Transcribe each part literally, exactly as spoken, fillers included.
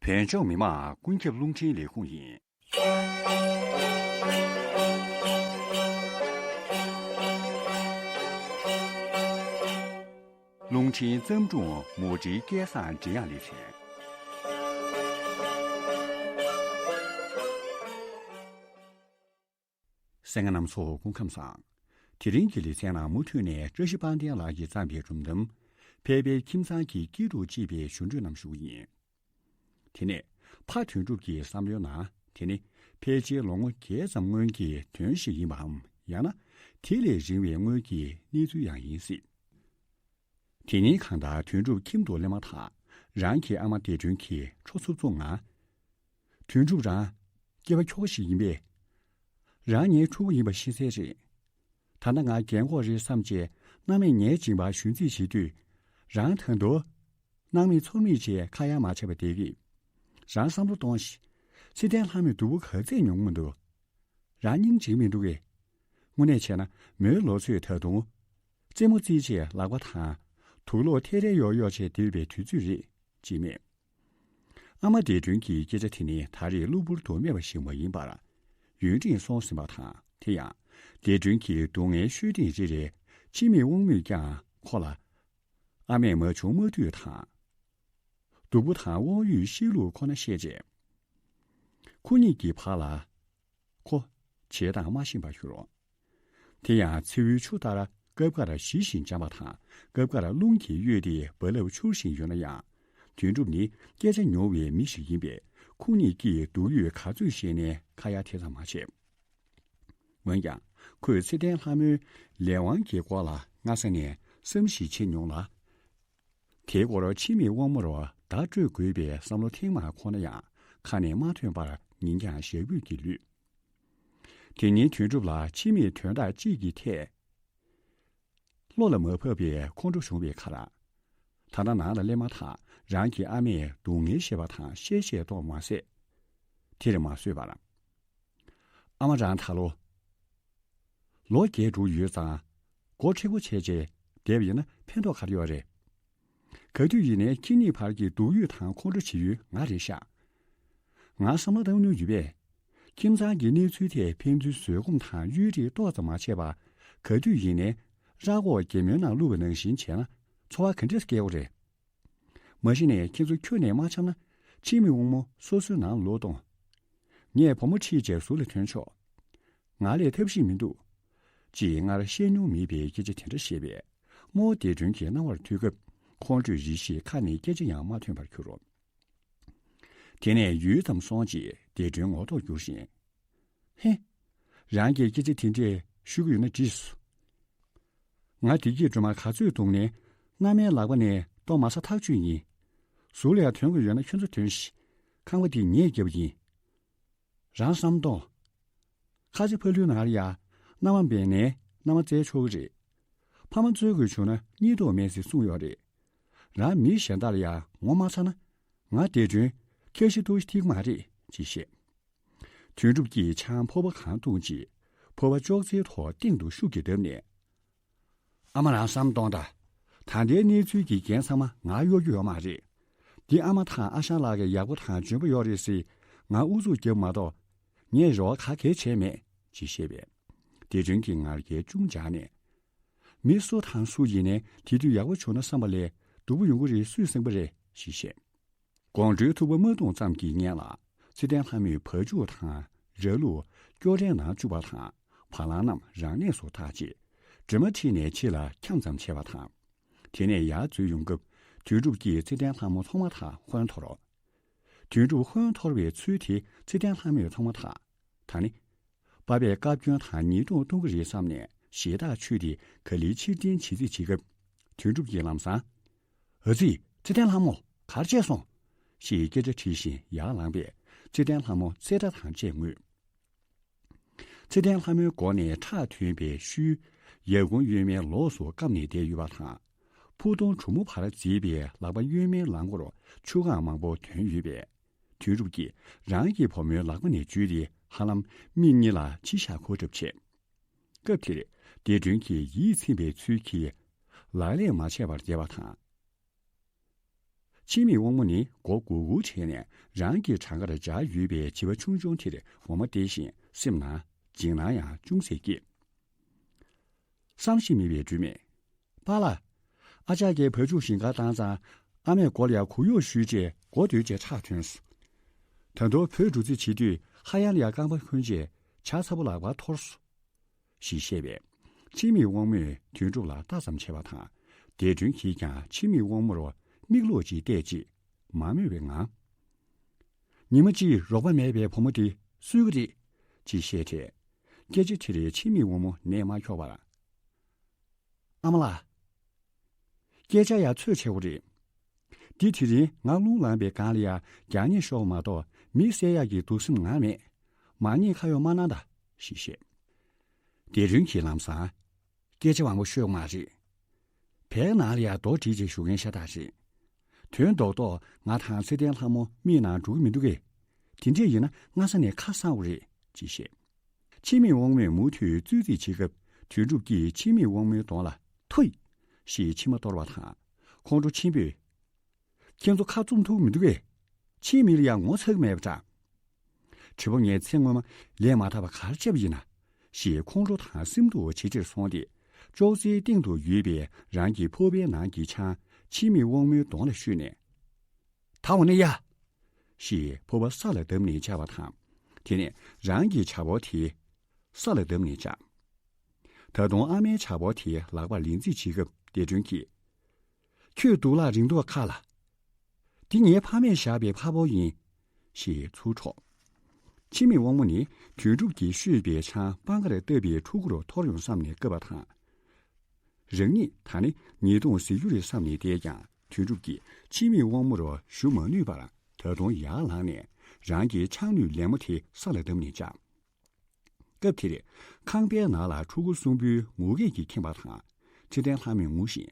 བོད་ལྗོངས་མི་དམངས་ཀུན་ཁྱབ་རླུང་འཕྲིན་ལས་ཁུངས་ཡིན། རླུང་འཕྲིན་བརྩམས་སྒྲུང་མུ་འབྲེལ་སྐལ་བཟང་འབྲི་དབྱངས་ལེ་ཚན། གསན་མཁན་རྣམ་ཚོ་སྐུ་ཁམས་བཟང་། དེ་རིང་གི་ལེ་ཚན་ནང་མུ་མཐུད་ནས་བཀྲ་ཤིས་དཔལ་ལྡན་ལགས་ཀྱིས་བརྩམས་པའི་སྒྲུང་གཏམ། ཕལ་པའི་ཁྱིམ་ཚང་གི་སྐྱིད་སྡུག་ཅེས་པའི་ཞུ་འཕྲོས་རྣམས་ཞུ་གི་ཡིན། དེ་ནས་ཕ་དོན་གྲུབ་ཀྱི་བསམ་བློའི་ནང་དེ་ནི་ཕལ་ཆེར་ལོ་ངོ་བརྒྱད་ཙམ་སྔོན་གྱི་དོན་ཞིག་ཡིན་པའམ། ཡང་ན་དེ་ལས་རིང་བའི་སྔོན་གྱི་གནས་ཚུལ་ཡང་ཡིན་སྲིད། དེ་ཉིན་གང་ལྟར་དོན་གྲུབ་ཁྱིམ་དུ་སླེབས་མ་ཐག་རང་གི་ཨ་མ་བདེ་སྒྲོན་གྱིས་ཁྲོ་ཚུབ་ཚུབ་ངང་། དོན་གྲུབ་རང་སྐྱེས་པ་ཁྱོ་ག་ཞིག་ཡིན་པས། རང་ངའི་ཕྲུ་གུ་ཡིན་པ་ཤེས་གསལ་རེད། ད་ལྟ་ང་རྒན་གོག་རེད་བསམ་བྱས་སྣང་མེད་ངའི་མཇིང་པར་ཞོན་རྩིས་བྱེད་དུས། རང་ད་དུང་སྣང་མེད་ཚོར་མེད་བྱས་ཁ་ཡ་མ་བྱས་པ་བསྡད་ཀི། རང་བསམ་བློ་གཏོང་ཞིག། ཚེ་བརྟན་ལྷ་མོས་སྡུག་པོ་ག་ཚད་མྱོང་མི་འདུག། རང་སྙིང་རྗེ་མི་འདུག་གས། དངོས་གནས་བྱས་ན་མོའི་ལོ་ཚོད་ད་དུང་རྩེད་མོ་རྩེས་བྱས་ལག་པ་དང་དུག་ལོག་ཐལ་རལ་གཡོག་གཡོག་བྱས་བསྡད་པའི་དུས་ཚོད་རེད། ཅེས་སྨྲས། ཨ་མ་བདེ་སྒྲོན་གྱིས་སྐད་ཆ་དེ་ནི་ད་རེས་གློ་བུར་དུ་སྨྲས་པ་ཞིག་མ་ཡིན་པར། ཡུན་རིང་གསུངས་ཟིན་པ་དང་། དེ་ཡང་བདེ་སྒྲོན་གྱི་སྡུག་བསྔལ་ཤོད་སྟེང་རེ་རེ་འཆི་མེད་དབང་མོས་ཀྱང་ཁོ་ལ། ཨ་མས་མ་བྱུང་མ་འདོད་དང་། སྡུག་པོ་དང་དབང་ཡོད་ཤེས་ལུགས་ཁོ་ན་བཤད་རྗེས། ཁོ་གཉིས་ཀྱི་བར་ལ། ཁོ། བྱེད་སྟངས་མ་ཤེས་པ་ཞུ་རོགས། དེ་ཡང་མཚེའུའི་ཆུ་ལྟར་སྐབས་འགར་ཞི་ཞིང་འཇམ་པ་དང་སྐབས་འགར་རླུང་གིས་གཡོས་ཏེ་རྦ་རླབས་འཕྱུར་བཞིན་ཡོད་ན་ཡང་། དོན་གྲུབ་ནི་སྐད་ཆ་ཉུང་བའི་མི་ཞིག་ཡིན་པས་ཁོ་གཉིས་ཀྱིས་སྡུག་ཡུས་ག་ཚོད་བཤད་ནའི་ཁ་ཡ་དེ་ཙམ་མ་བྱས། འོན་ཀྱང་ཁོས་ཚེ་བརྟན་ལྷ་མོའི་ལས་དབང་གི་སྐོར་ལ་སྔ་ས་ནས་བསམ་གཞིག་བྱེད་མྱོང་ལ། དེའི་སྐོར་འཆི་མེད་དབང་མོར་བརྡ་སྤྲོད་དགོས་པའི་བསམ་བློ་ཐེངས་མང་འཁོར་ན་ཡང་ཁ་ནས་མ་ཐོན་པར་ཉིན་འགྱངས་ཞག་དབུས་ཀྱིས་ལུས། དེ་ཉིན་དོན་གྲུབ་ལ་འཆི་མེད་དོན་དག་ཅིག་གི་ཐད་བློ་ལ་མ་བབས་པའི་ཁོང་ཁྲོ་བྱུང་བའི་ཁར། ད་ལྟ་ནང་ལ་སླེབས་མ་ཐག་རང་གི་ཨ་མས་སྡུག་བསྔལ་བཤད་པ་དང་བཤད་བཤད་ཏོག་མ་ཟད། དེར་མ་བཟོད་པར། ཨ་མ་རང་ད་ལོ། ལོ་བརྒྱད་དྲུག་ཡོད་ཙང་། མགོ་མཁྲེགས་པོ་བྱས་རྗེས་བསྡད་པ་ཡིན་ན་ཕན་ཐོགས་ག་རེ་ཡོད་རེད། ག་དུས་ཡིན་ནའི་ཁྱེད་གཉིས་བར་གྱི་སྡུག་ཡུས་དང་ཁོང་ཁྲོ་བྱེད་ཡུལ་ང་རེད་ཤག། ང་བསམ་བློ་བཏང་མྱོང་ཡོད་པས། ཁྱིམ་ཚང་གི་གནས་ཚུལ་ཐད་ཕན་ཚུན་བཟོད་སྒོམ་དང་གཡོ་རིས་ཏོག་ཙམ་མ་བྱས་པར་ག་དུས་ཡིན་ནའི་ར་སྒོག་རྒྱ་མོའི་ནང་བླུགས་པ་ནང་བཞིན་བྱས་ན་ཚོར་བ་ག་འདྲས་སྐྱེ་དགོས་རེད། མ་གཞི་ནས་ཁྱེད་ཚོ་ཁྱོན་ནས་མ་འཆམ་ན་འཆི་མེད་དབང་མོ་སོ་སོའི་ནང་ལོག་གཏོང་། ངས་བུ་མོ་ཁྲིད་བྱས་ཟུར་ལ་ཐོན་ཆོག། ང་ལས་ཐབས་ཤེས་མི་འདུག། ཅེས་སྔར་བཤད་མྱོང་མེད་པའི་སྐད་ཆ་དེ་འདྲ་བཤད་པས་རྨོ་བདེ་སྒྲོན་གྱི་རྣ་བར་ཐོས་སྐབས་ཁོང་ཁྲོས་རེ་ཞིག་ཁ་ནས་སྐད་ཆ་ཡང་མ་ཐོན་པར་གྱུར། དེ་ནས་ཡུད་ཙམ་སོང་རྗེས་བདེ་སྒྲོན་ངོ་ཐོག་བསྒྱུར་ཞིང་། ཧེ། རང་གིས་སྐད་ཆ་དེ་འདྲས་ཞུ་གི་ཡོད་ན་འགྲིགས་སོ། ང་བདེ་སྐྱིད་སྒྲོལ་མ་ག་ཚོད་བརྡུངས་ནས་མནའ་མའི་ལག་པ་ནས་གཏོང་མ་ཚར་ཐག་ཆོད་ཡིན། ཟུར་ལ་ཡང་ཐོན་དགོས་ཡོད་ན་ཁྱོད་ཚོ་ཐོན་ཤིག། ཁང་པ་འདི་ངས་བརྒྱབ་པ་ཡིན། རང་བསམ་གཏོང་། ཁ་ཆེ་ཕ་ལུའི་ནང་ལ་ཡང་མནའ་མ་འབད་ནས་མནའ་མ་བཙལ་ཆོག་གི་རེད། ཕ་མ་འཚོལ་དགོས་བྱུང་ན་གཉིས་ཐོག་མེད་ཟེར་གསུངས་ཡོད་རེད། རང་མི་གཞན་དག་ལ་ཡང་ངོ་མ་ཚ་ན། ང་བདེ་སྒྲོན་ཁྱི་ཤི་ཏོག་ཤི་ཐིག་མ་རེད་ཅེས་བཤད། དོན་གྲུབ་ཀྱིས་ཆང་ཕོར་པ་གང་བཏུངས་རྗེས་ཕོར་པ་ཅོག་ཙེའི་ཐོག་སྟེང་དུ་ཤུགས་ཀྱིས་བརྡབས་ནས། ཨ་མ་རང་བསམ་གཏོང་དང་། ད་ལྟའི་གནས་ཚུལ་གྱི་འགན་ཚང་མ་ང་གཡོག་རྒྱུ་ཡོད་མ་རེད། འདི་ཨ་མ་དང་ཨ་ཞང་ལགས་ཀྱི་ཡག་པོ་དང་འཇོན་པོ་ཡོད་རེད་ཟེར་ང་ཨུ་ཚུགས་བརྒྱབ་མ་གཏོགས། ངས་རེ་བ་ག་གེ་བྱས་མེད་ཅེས་བཤད་པས། བདེ་སྒྲོན་གྱི་ངར་སྐད་ཅུང་འཇགས་ནས། མི་སུ་དང་སུ་ཡིན་ནའི་དེ་དུས་ཡག་པོ་བྱུང་ན་བསམ་པ་ལས་སྡུག་པོ་ཡོང་གི་རེད་སུས་གསུངས་པ་རེད་ཞེས་བཤད། དགོང་དྲོའི་ཐུག་པ་མ་བརྡུངས་ཙམ་གྱི་སྔོན་ལ་ཚེ་བརྟན་ལྷ་མོས་བ་ཕྱུགས་དང་ར་ལུག་སྐྱོ་བྲལ་ནང་བཅུག་པ་དང་བ་ལང་རྣམས་རང་གནས་སུ་བཏགས་རྗེས་སྒྲོལ་མ་ཁྲིད་ནས་ཕྱི་ལ་འཁྱམས་ཙམ་བྱས་པ་དང་། དེ་ནས་ཡར་འཛུལ་ཡོང་སྐབས་དོན་གྲུབ་ཀྱིས་ཚེ་བརྟན་ལྷ་མོ་མཐོང་མ་ཐག་ཧོན་འཐོར། དོན་གྲུབ་ཧོན་འཐོར་བའི་ཚུལ་དེ་ཚེ་བརྟན་ལྷ་མོས་མཐོང་མ་ཐག་ད་ནི། པ་ཕས་བཀའ་བཀྱོན་དང་ཉེས་རྡུང་གཏོང་གི་རེད་བསམ་ནས་ཞེ་ཐག་ཆོད་དེ་ག་ལེར་ཕྱིར་འཐེན་བྱེད་རྩིས་བྱེད་སྐབས། དོན་གྲུབ་ཀྱིས་ལམ་སང་། ཨ་ཙི། ཚེ་བརྟན་ལྷ་མོ། གར་བྱས་སོང་། ཞེས་སྐད་ཆ་དྲིས་བཞིན་ཡར་ལངས་པས་ཚེ་བརྟན་ལྷ་མོ་གསལ་བསྒྲགས་དང་བཅས་ངུས། ཚེ་བརྟན་ལྷ་མོའི་མགོ་ནས་ཁྲག་ཐོན་པའི་ཤུལ། ཡབ་ཁུང་གཡོན་མའི་ལོགས་སུ་བཀབ་ནས་བསྡད་ཡོད་པ་དང་། ཕུ་ཐུང་གྲུ་མོ་བར་བརྫིས་པའི་ལག་པ་གཡོན་མའི་ལག་མགོར་ཆུ་གང་མང་པོ་ཐོན་ཡོད་པས། དོན་གྲུབ་ཀྱིས་རང་གི་བུ་མོའི་ལག་པ་ནས་འཇུས་ཏེ་ཧ་ལམ་མིག་གཉིས་ལ་མཆི་ཞགས་འཁོར་གྲབས་བྱས། སྐབས་དེར་བདེ་སྒྲོན་གྱིས་ཡིད་ཚིམ་པའི་ཚུལ་གྱིས་ལག་ལས་མ་ཆད་པར་བསྡད་པ་དང་། འཆི་མེད་དབང་མོ་ནི་མགོ་སྒུར་སྒུར་བྱས་ནས་རང་གི་བྲང་ཁར་འབྱར་ཡོད་པའི་བྱིས་པ་ཆུང་ཆུང་དེར་འོ་མ་སྟེར་བཞིན་སེམས་ནང་འཇིགས་སྣང་ཡང་ཅུང་ཟད་སྐྱེས། བསམ་ཤེས་མེད་པའི་སྒྲོན་མེས། པཱ་ལགས། ཨ་ཅག་གིས་བ་ཕྱུགས་ཞིང་ཁར་བཏང་ཙང་ཨ་མས་སྒོ་ལ་ཡར་གུར་གཡོག་གཞུས་རྗེས་སྒོ་སྡོད་བྱས་ཁྲག་ཐོན་སོང་། ད་དུང་བུ་འགྲོ་རྩིས་བྱེད་དུས་ཧ་ཡང་ལ་ཡར་རྐང་པ་འཁོན་རྗེས་ཇ་ཚ་པོ་ལག་པར་འཐོར་སོང་། ཞེས་བཤད་པས། འཆི་མེད་དབང་མོས་དོན་གྲུབ་ལ་ལྟ་ཙམ་བྱས་པ་དང་། ལྡེ་སྒྲོན་གྱིས་ཀྱང་འཆི་མེད་དབང་མོར་མིག་ལོག་ཅིག་བལྟས་རྗེས་མ་མོས་པའི་ངང་། ཉི་མ་གཅིག་རོགས་པ་མེད་པའི་བུ་མོ་དེ་སུའི་གི་རེད། ཅེས་བཤད་འཕྲལ། སྐད་ཆ་དེར་འཆི་མེད་དབང་མོ་ནད་མ་འཁྱོག་པར། ཨ་མ་ལགས། སྐད་ཆ་ཡ་ཚོད་ཆེ་བོ་རེད། འདི་དེ་རིང་ང་རླུང་ལངས་པའི་སྒང་ལ་ཡ་རྒྱག་ཉེས་ཤོར་བ་མ་གཏོགས་མི་བསད་ཡག་གི་དུག་སེམས་ང་མེད། མ་ཉེས་ཁ་གཡོག་མ་གནང་ད། ཞེས་བཤད། ལྡེ་སྒྲོན་གྱིས་ལམ་སང་། སྐད་ཆ་མང་པོ་ཤོད་མ་རེད། བལ་ནང་ལ་ཡ་རྡོ་བསྒྲིལ་བྱས་བཞུགས་མཁན་ཤ་སྟག་རེད། དོན་རྡོག་རྡོག་ང་དང་ཚེ་བརྟན་ལྷ་མོ་མིག་ནང་འགྲོ་གི་མི་འདུག་གས། དེ་འདྲས་ཡིན་ན་སྔ་ས་ནས་ཁ་གསང་བ་རེད། ཅེས་བཤད། འཆི་མེད་དབང་མོས་མུ་མཐུད་རྩོད་རྩིས་བྱེད་སྐབས་དོན་གྲུབ་ཀྱིས་འཆི་མེད་དབང་མོའི་གདོང་ལ་ཐུ་ཡི་ཞེས་མཆིལ་མ་གཏོར་བ་དང་། ཁོང་ཁྲོ་ཆེན་པོས། ཁྱེད་ཚོ་ཁ་བཙུམ་ཐུབ་མི་འདུག་གས། ཕྱིའི་མི་ལ་ཡང་ངོ་ཚ་གི་མེད་པ་འདྲ། བྱིས་པ་ངས་ཚེ་སྔོན་མ་ལས་མ་དག་པ་ག་རེ་བྱས་པ་ཡིན་ན། ཞེས་ཁོང་ཁྲོ་དང་སེམས་སྡུག་ཇེ་ཆེར་སོང་སྟེ། ཅོག་ཙེའི་སྟེང་དུ་ཡོད་པའི་རང་གི་ཕོར་པའི་ནང་གི་ཆང་འཆི་མེད་དབང་མོའི་གདོང་ལ་བཤུས་ནས། ད་འོ་ན་ཡ། ཞེས་ཕོར་པ་ས་ལ་བརྡབས་ནས་བཅག་པ་དང་། དེ་ནས་རང་གི་ཇ་ཕོར་དེ་ས་ལ་བརྡབས་ནས་བཅག་ད་དུང་ཨ་མའི་ཇ་ཕོར་དེ་ལག་པར་ལེན་རྩིས་བྱེད་སྐབས་ལྡེ་སྒྲོན་གྱིས། ཁྱོད་སྡུག་ལག་རིང་ཐུང་ཁ་ལ། འདི་ངའི་ཕ་མས་བཞག་པའི་ཕ་ཕོར་ཡིན། ཞེས་ཚུར་འཕྲོག་འཆི་མེད་དབང་མོ་ནི་དོན་གྲུབ་ཀྱིས་བཤུས་པའི་ཆང་སྤང་ཁར་བཏབ་པའི་ཕྲུ་གུར་འཐོར་ཡོང་བསམ་ནས་བཀབ་པ་དང་། རང་ཉིད་ད་ནི་ཉེས་རྡུང་ཟ་རྒྱུ་རེད་བསམ་ནས་བསྡད་ཀྱང་དོན་གྲུབ་ཀྱིས་འཆི་མེད་དབང་མོར་ཞུ་མ་ནུས་པར་ད་དུང་ཡར་ལངས་ནས་རང་གི་ཆང་སྣོད་ལེབ་མོ་དེ་ས་ལ་བརྡབས་ནས་བཅག་སྐབས་དེར་ཁང་པའི་ནང་ལ་ཕྲུ་གུ་གསུམ་པོའི་ངུ་སྐད་ཀྱིས་ཁེངས་པ་དང་། ཚེ་བརྟན་ལྷ་མོས་ངུ་བཞིན།